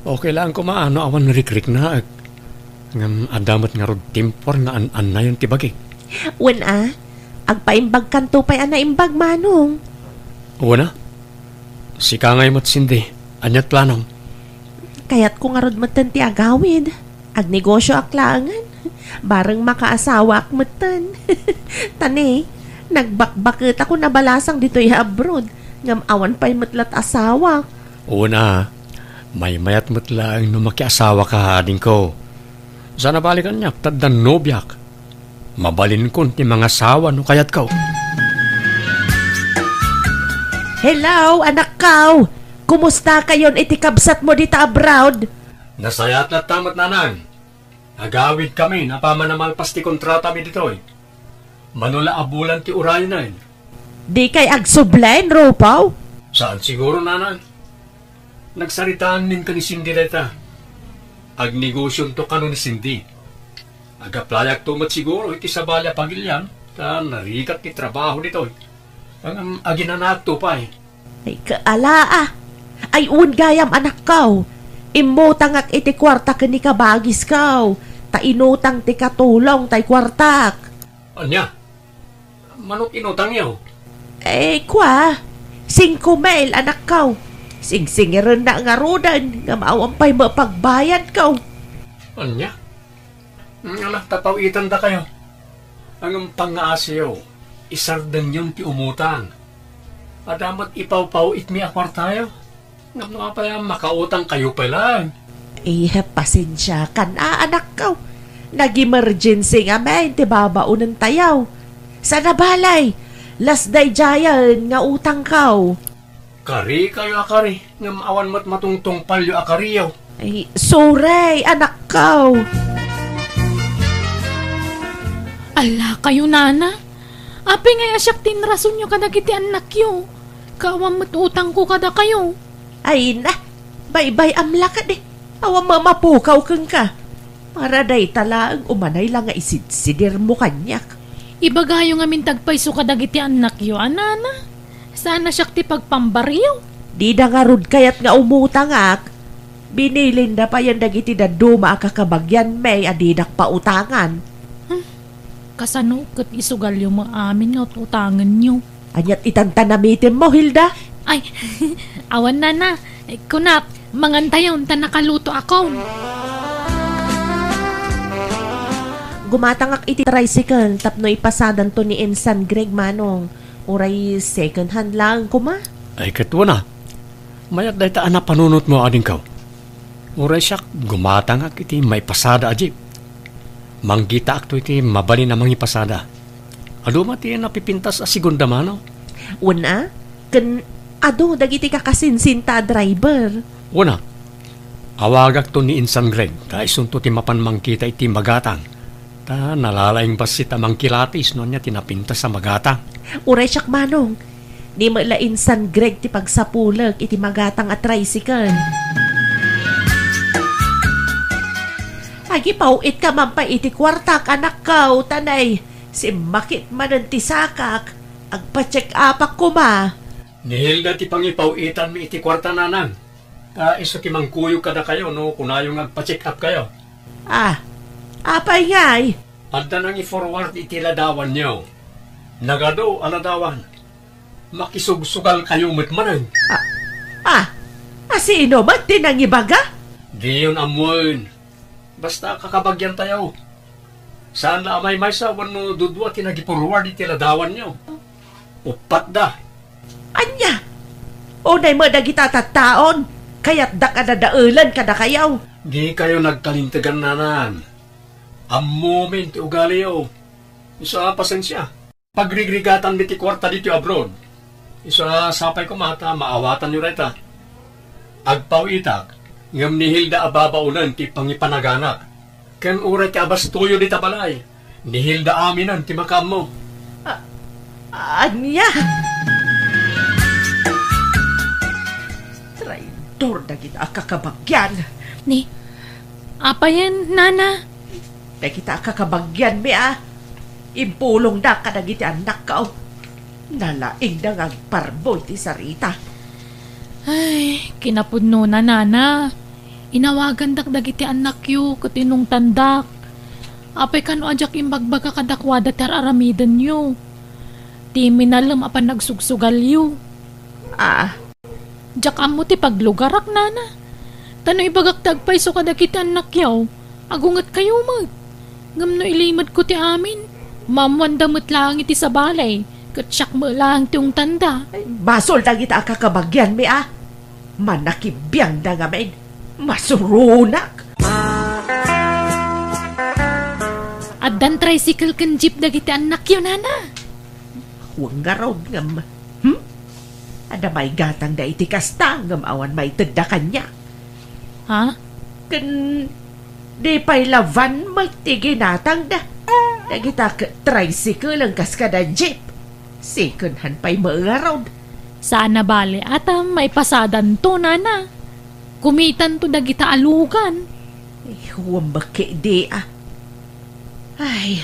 Okay laeng koma no awan rikriknaek. Ngem adda met ngarud timpuar nga an-annayon ti bagik. Wen a, agpaimbagkanto pay a naimbag, Manong. Wen a, sika ngay met, Cindy. Aniat planom? Kayatko ngarud metten ti agawid. Agnegosioak laengen. Bareng makaasawaak metten. Ta ne, nagbakbaketakon a balasang ditoy abroad. Ngem awan pay met lat asawak. Wen a, maymayat met laeng no makiasawaka, adingko. Saan a bale kaniak, ta adda nobiak. Mabalinkon ti mangasawa no kayatko. Hello, anakko! Kumustakayon iti kabsatmo dita abroad? Nasayaat latta met, nanang. Agawidkamin apaman a malpas ti kontratami ditoy. Mano la a bulan ti uraynen. Dikay agsubli, Rufo? Saan siguro, nanang. Nagsaritaanmin ken ni Cindy dayta. Agnegosionto kano ni Cindy. Agaplayakto met siguro iti sabali a pagilian, ta narigat ti trabaho ditoy. Ngem aginanaakto pay. Ay, kaala, a. Ay, wen gayam, anakko. Immutangak iti kuarta ken ni kabagisko, ta inutang ti katulong tay kuartak. Ania? Manok inutangyo? Eh, kua, singko mil, anakko. Singsingirennak ngaruden, ngem awan pay met pagbayadko. Ania? Mm, ala, ta paw-itandakayo. Ngem pangngaasiyo, isardengyon ti umutang. Adda met ipawpaw-itmi a kuartayo. Ngem no apay a makautangkayo pay laeng? Eh, pasensiakan a, anakko. Nag-emergency ngamin ti babaonentayo. Sana balay, las daydiayen nga utangko. Karikayo a kari, ngem awan met matungtungpalyo a kariyo. Ay, sorry, anakko. Ala kayo, nana. Apay ngay a siak ti inrasonyo kadagiti annakyo? Ket awan met utangko kadakayo. Ay na, baybay-am la kadi. Awan mamapukaw kenka. Para dayta laeng umanay la nga isidsidirmo kaniak. Ibagayo ngamin ti agpayso kadagiti annakyo a, nana. Saan a siak ti pagpambaryo? Dida ngarud kayat nga umutangak. Binilinda payen dagiti dadduma a kakabagianmi a didak pautangan. Hmm. Kasano ket isugalyo met amin nga ut-utangenyo? Aniat itan ta namitemmo, Hilda? Ay, awan, nana. Kunak, mangantayon ta nakalutoakon. Gumatangak iti tricycle tapno ipasadanto ni Insan Greg, manong. Uray second hand laeng koma? Ay, ket wen a. Mayat dayta a napanunotmo, adingko. Uray siak, gumatangak iti maipasada a jeep. Manggitaakto iti mabalin a mangipasada. Adu met ti napipintas a segunda mano. Wen a, ken adu dagiti kakasinsinta a driver. Wen a, awagakto ni Insan Greg, ta isunto ti mapan mangkita iti magatang. Ta nalalaing bassit a mangkilatis no ania ti napintas a magatang. Uray siak, manong. Ni met la Insan Greg ti pagsapulek iti magatang a tricycle. Agipaw-itka man pay iti kuartak, anakko, ta nay, simmakit manen ti sakak. Agpa-check-upak koma. Ni Hilda ti pangipaw-itanmi iti kuarta, nanang. Ta isu ti mangkuyog kadakayo no kunayo nga agpa-check-up kayo. Ah, apay ngay? Adda nangi-forward iti ladawanyo. Nagadu a ladawan. Makisugsugalkayo met manen. Ah, ah, a sino met ti nangibaga? Diyon ammoen. Basta kakabagiantayo. Saan la a maymaysa wenno dudua ti nagi-forward iti ladawanyo. Uppat da. Ania? Unay met dagita tattaon, kayatdak a dadaelen kadakayo. Dikayo nagkalintegan, nanang. Ammomin ti ugaliyo. Isu a pasensia. Pagrigrigatanmi ti kuarta ditoy abroad. Isu a sapay koma ta maawatanyo dayta. Agpaw-itak, ngem ni Hilda a babaonen ti pangipanaganak. Ken uray ti abastoyo dita balay, ni Hilda aminen ti makaammo. A-, ania? Traidor dagita a kakabagian. Ni, apayen, nana? Dagita a kakabagianmi a impulongda kadagiti annakko. Nalaingda nga agparbo iti sarita. Ay, kinapudnona, nana. Inawagandak dagiti annakyo ket inungtandak. Apay kano a diak imbagbaga kadakuada ti ar-aramidenyo? Ti minalem a panagsugsugalyo. Ah, Diak ammo ti paglugarak, nana. Ta no ibagak ti agpayso kadagiti annakyo, agungetkayo met. Ngem no ilimedko ti amin, maammoanda met laeng iti sabali, ket siak met laeng ti ungtanda. Ay, basol dagita a kakabagianmi a. Manakibiangda ngamin. Masuronak. Addan tricycle ken jeep dagiti annakyo, nana. Wen ngarud ngem, hmm? Adda maigatangda iti kasta ngem awan maitedda kaniak. Ha? Ken di pay la van met ti ginatangda. Dagita ket tricycle-en kas kada jeep. Second hand pay met ngarud. Saan a bale a ta maipasadanto, nana. Kumitanto dagita a lugan. Huwam bakit di, ah. Ay,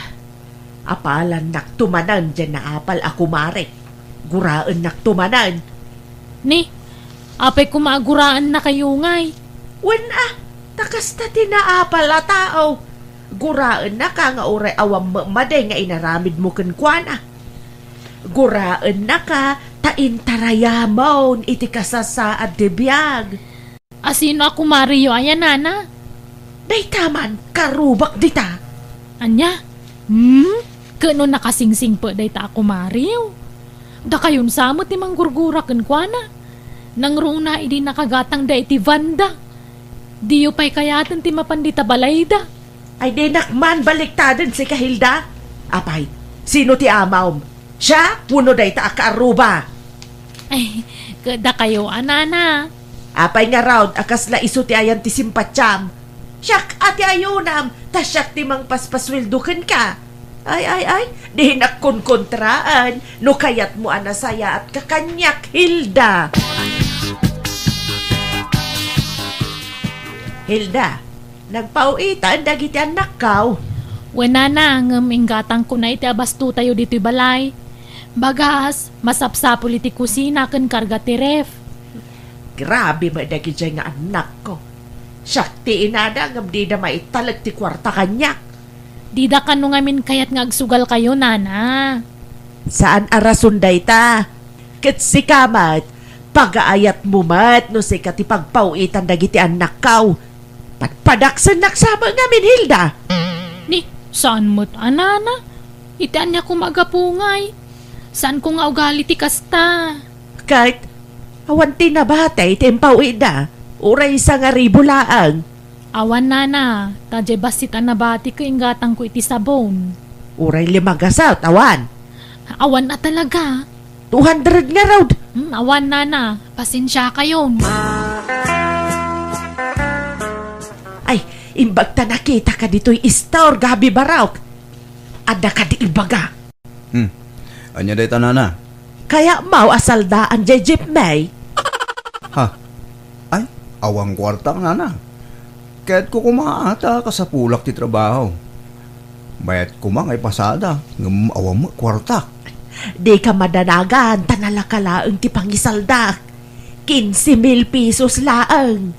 apalannakto manen diay naapal a kumare. Guraennakto manen. Ni, apay koma a guraennakayo ngay? Wen, ah, ta kasta ti naapal a tao. Guraennaka nga uray awan met madi nga inaramidmo kenkuana. Guraennaka ta intarayamon iti kasasaad ti biag. A sino a kumareyo aya, nana? Dayta man, karubak dita. Ania? Hmm? Ket no nakasingsingpet dayta a kumareyo? Dakayon sa met ti manggurgura kenkuana. Nangruna idi nakagatangda iti vanda. Diyo pay kayaten ti mapan dita balayda. Ay, dinak man baliktaden sika, Hilda. Apay, sino ti amawm? Siak wenno dayta a kaarruba? Ay, ket dakayo a, nana. Apay ngarud a kasla isu ti ayan ti simpatiam? Siak a ti ayunam, ta siak ti mangpaspasueldo kenka. Ay, ay, ay, dinak konkontraan no kayatmo a nasayaatka kaniak, Hilda. Hilda, nagpau-itan dagiti annakkaw. Wen, nana, ngem inggatangkona iti abastotayo ditoy balay. Bagas, masapsapul iti kusina ken karga ti ref. Grabe met dagidiay nga annakko. Siak ti inada ngem dida maitalek ti kuarta kaniak. Dida kano ngamin kayat nga agsugalkayo, nana. Saan a rason dayta. Ket sika met, pagaayatmo met no sika ti pagpau-itan dagiti annakkaw. Padpadaksennak sa met ngamin, Hilda. Ni, saan met a, nana? Iti ania koma a gapu ngay? Saanko nga ugali ti kasta. Ket, awan ti nabati ti impau-itda, uray sangaribu laeng. Awan, nana, ta diay bassit a nabati ket inggatangko iti sabon. Uray lima gasut, awan. Awan a talaga. Two hundred ngarud. Hmm, awan, nana. Pasensiakayon. Ay, imbag ta nakitaka ditoy istor, Gabi Barok. Adda kadi ibaga? Hmm. Ania dayta, nana? Kayatmo a saldaan diay jeepmi? Ha? Ay, awan kuartak, nana. Kayatko koma ta kasapulak ti trabaho. Mayat koma nga ipasada, ngem awan met kuartak. Dika madanagan, ta nalaka laeng ti pangisaldak. Quince mil pesos laeng.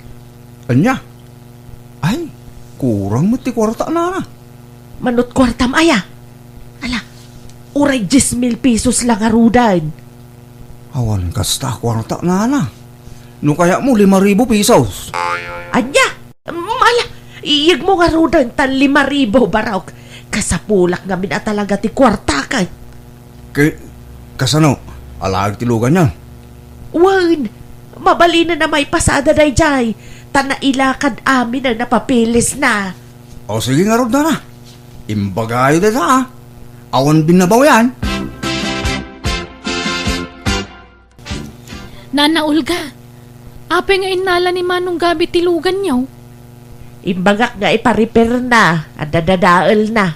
Ania? Ay, kurang met ti kuarta, nana. Manut kuartam aya? Ala, uray dies mil pesos la ngaruden. Awan kasta kuarta, nana. No kayatmo, lima ribu pesos. Ania? Mm, ala, iyegmo ngaruden ta lima ribu, Barok. Kasapulak ngamin a talaga ti kuartak. Ke-, kasano? Alaeg ti luganyo? Wen, mabalinen a maipasada daydiay, ta nailakad aminen a papeles na. O, sige ngarud, nana. Imbagayo dayta, a. Awan binnabaw yan. Nana Olga, apay nga innala ni Manong Gabi ti luganyo? Imbagak nga iparepair na, adda dadaelna.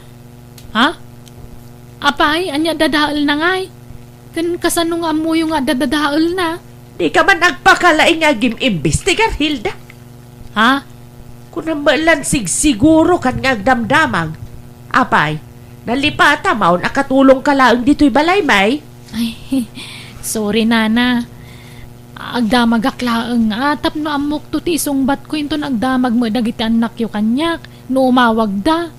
Ha? Apay, ania dadaelna ngay? Ken kasano nga ammoyo nga adda dadaelna? Dika man agpakalaing nga agim-imbestigar, Hilda. Ha? Kunam met lan sigsiguro kan nga agdamdamag. Apay, nalipatam a nakatulongka laeng ditoy balaymi? Ay, sorry, nana. Agdamagak laeng, a, tapno ammokto ti isungbatko inton agdamag met dagiti annakyo kaniak no umawagda.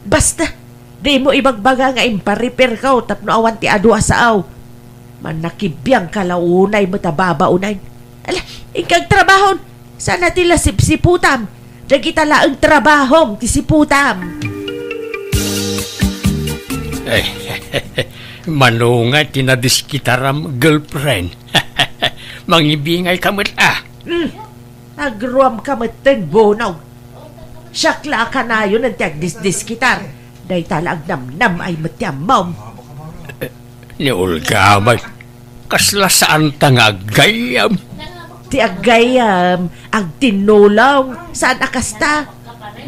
Basta, dimo ibagbaga nga imparepairko tapno awan ti adu a sao. Mannakibiangka la unay met a babaonen. Ala, inka agtrabahon. Saan a ti la sipsiputam. Dagita laeng trabahom ti siputam. Ay, mano nga ti nadiskitaram, girlfriend? Mangibingayka met, a. Hmm. Agruamka metten, Bonong. Siak la a kanayon ti agdisdiskitar. Dayta la agnamnam-ay met ti ammom. Ni Olga met, kasla saanta nga aggayyem? Ti aggayyem, agtinnulong, saan a kasta.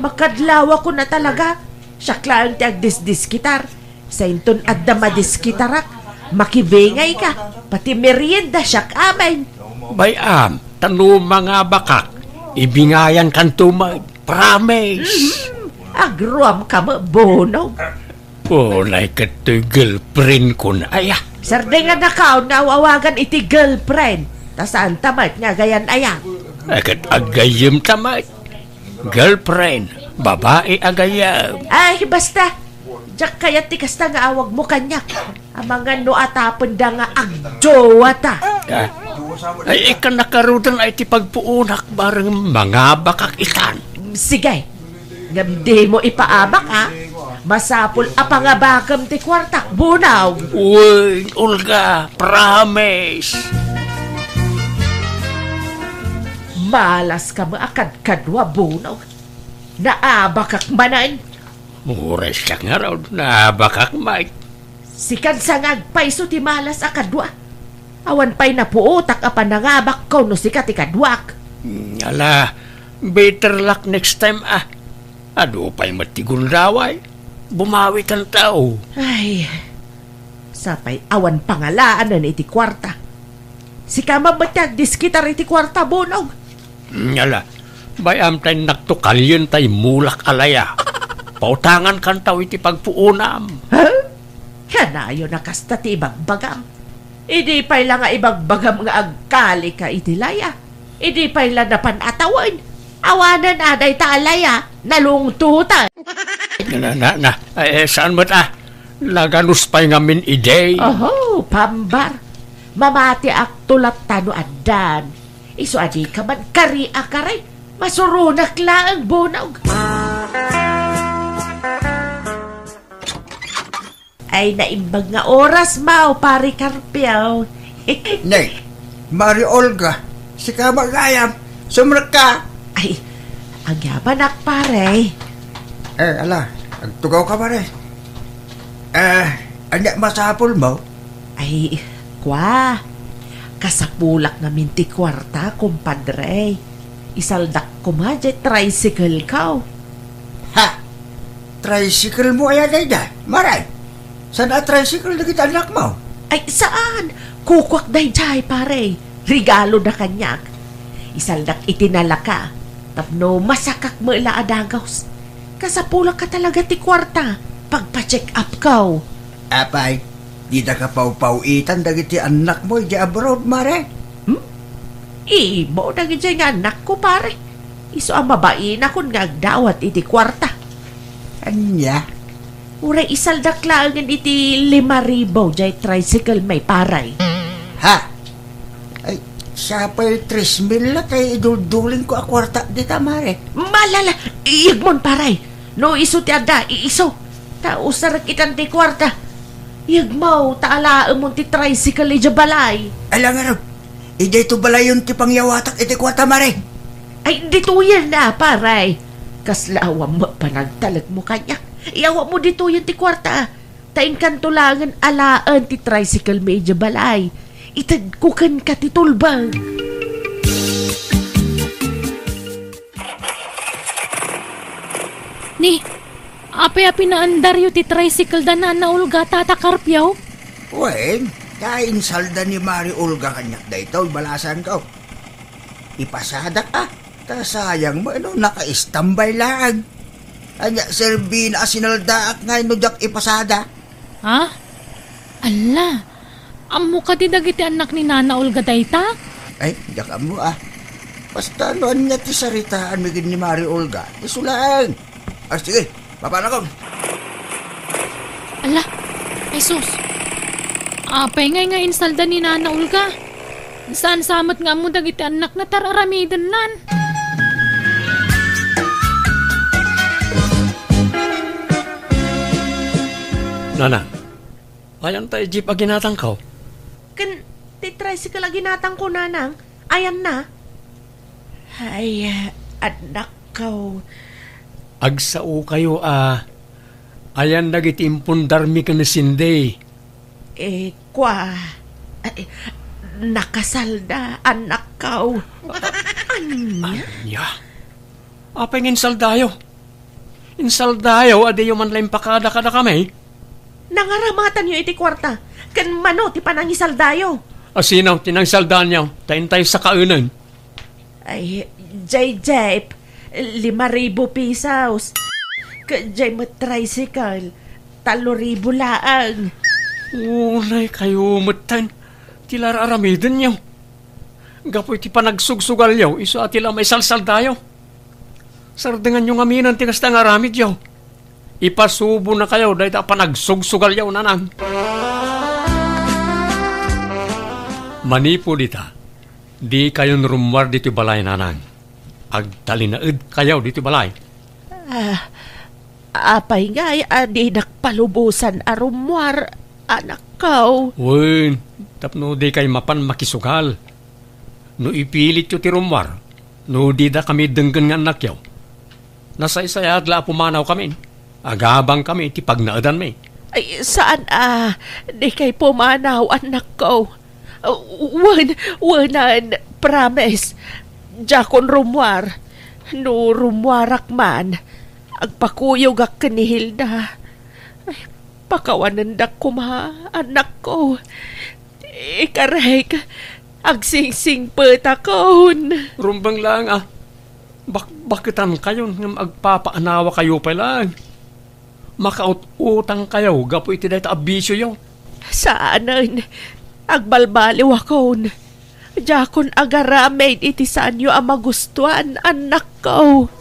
Makadlawakon a talaga. Siak laeng ti agdisdiskitar. Sainton adda madiskitarak, makibingayka, pati merienda siak amin. Bay-am, ta no mangabakak, ibingayankanto met. Promise. Mhm. Agruam ka met, Bunong. Unay ket toy girlfriend ko na, aya. Sardengannakaon nga aw-awagan iti girlfriend. Ta saan ta met nga agayan, aya. Ay, ket agayyem ta met. Girlfriend, babai a gayyem. Ay, basta. Diak kayat ti kasta nga awagmo kaniak. Amangan no atapenda nga agjowa ta. Ah. Ay, ikana karudan ay ti pagpuonak bareng mangabakak itan. Sige. Ngem dimo ipaabak, a. Masapul a pangabakem ti kuartak, Bunong. Uy, Olga, promise. Malas ka met a kadkadua, Bunong. Naabakak manen. Uray siak ngarud, naabakak met. Sikan sa nga agpayso ti malas a kadua. Awan pay napuotak a panangabakko no sika ti kaduak. Hmm, ala, better luck next time, a. Adu pay met ti gundaway. Bumawikan ta, o. Ay, sapay awan pangalaanen iti kuarta. Sika met ti agdiskitar iti kuarta, Bunong. Ngala, bay-am ta innakto kalien ta immulak a laya. Pautangan kantaw iti pagpuonam. Ha? Kanayon a kasta ti ibagbagam. Idi pay la nga ibagbagam nga agkali ka iti laya. Idi pay la napan a tawen. Awanen a dayta a laya, nalungtotan. Na, na, na, eh, saan met, a? Naganus pay ngamin idi. Oho, pambar. Mamatiak to latta no addan. Isu a dika man kari a kari. Masuronak laeng, Bunong. Ay, naimbag nga oras, Mao, Pare Carpio. Nay, Mari Olga, sika met gayam, sumrekka. Ay, agyamanak, pare. Eh, ala, agtugaw ka, pare. Eh, ania masapul mo? Ay, kua, kasapulak ngamin ti kuarta, kumpadre. Isaldak koma diay tricycle ko. Ha? Tricycle mo aya dayta, Mare? Saan a tricycle dagiti annakmo? Ay, saan? Kukuak daydiay, pare. Regalo da kaniak. Isaldak iti nalaka. Tapno masakak met la a dagus. Kasapulak ka talaga ti kuarta. Pagpa-check up ko. Apay, dida ka pawpaw-itan dagiti annakmo idiay abroad, Mare? Hmm? Imo dagidiay nga annakko, pare. Isu a mabainakon nga agdawat iti kuarta. Ania? Uray isaldak laengen iti lima ribu diay tricycle mi, pare. Ha? Ay, siya pay tres mil la tay iduldulingko a kuarta dita, Mare. Malala, iyegmon, pare. No isu ti adda, iisu. Ta usarek itan ti kuarta. Iyegmo, ta alaemon ti tricycle idiay balay. Ala ngarud, idiay to balayon ti pangyawatak iti kuarta, Mare. Ay, ditoyen a, pare. Kasla awan met panagtalekmo kaniak. Iyawatmo ditoyen ti kuarta. Ta inkanto laengen alaen ti tricycle mi idiay balay. Itedko kenka ti tulbeng. Ni, apay a pinaandaryo ti tricycle da Nana Olga, Tata Carpio? Wen, ta insalda ni Mari Olga kaniak daytoy, balasanko. Ipasadak, a. Ta sayang met no naka-standby laeng. Ania, serbina a sinaldaak ngay no diak ipasada? Ha? Alla, ammo kadi dagiti annak ni Nana Olga dayta? Ay, diak ammo, a. Basta no ania ti saritaanmi ken ni Mari Olga, isu laeng. A, sige, papanakon. Ala, ay sus. Apay ngay nga insalda ni Nana Olga? Saan sa met nga ammo dagiti annakna ta ar-aramidennan? Nanang, ayan ta jeep a ginatangko? Ken ti tricycle a ginatangko, Nanang. Ayanna? Ay, annakko. Agsaokayo a ayan dagiti impundarmi ken ni Cindy. Eh, kua, ay, nakasalda, annakko. Ania? Ania? Apay nga insaldayo? Insaldayo a diyo man la impakada kadakami? Nangaramatanyo iti kuarta, ken mano ti panangisaldayo? A sino ti nangisaldaanyo? Ta intay sakaenen. Ay, jay Jeep, lima ribu pesos. Ket jay met tricycle, tallo ribu laeng. Unay kayo metten ti lararamidenyo. Gapu iti panagsugsugalyo, isu a ti la maisalsaldayo. Sardenganyo ngamin ti kasta nga aramidyo. Ipasubonakayo dayta a panagsugsugalyo, nanang. Manipud ita, dikayon rummuar ditoy balay, nanang. Agtalinaedkayo ditoy balay. Ah, apay ngay a dinak palubosan a rummuar, anakko? Wen, tapno dikay mapan makisugal. No ipilityo ti rummuar, no dida kami denggen nga annakyo, nasaysayaat la a pumanawkami. Agabangkami ti pagnaedanmi. Ay, saan a, dikay pumanaw, annakko. Wen, wenan, promise. Diakon rummuar. No rummuarak man, agpakuyogak ken ni Hilda. Ay, pakawanendak koma, annakko. Ikarek, agsingsingpetakon. Rumbeng laeng a, bakbaketankayon ngem agpapaanawakayo pay laeng. Makaut-utangkayo gapu iti dayta a bisioyo. Saanen, agbalbaliwakon. Diakon agaramid iti saanyo a magustuan, annakko.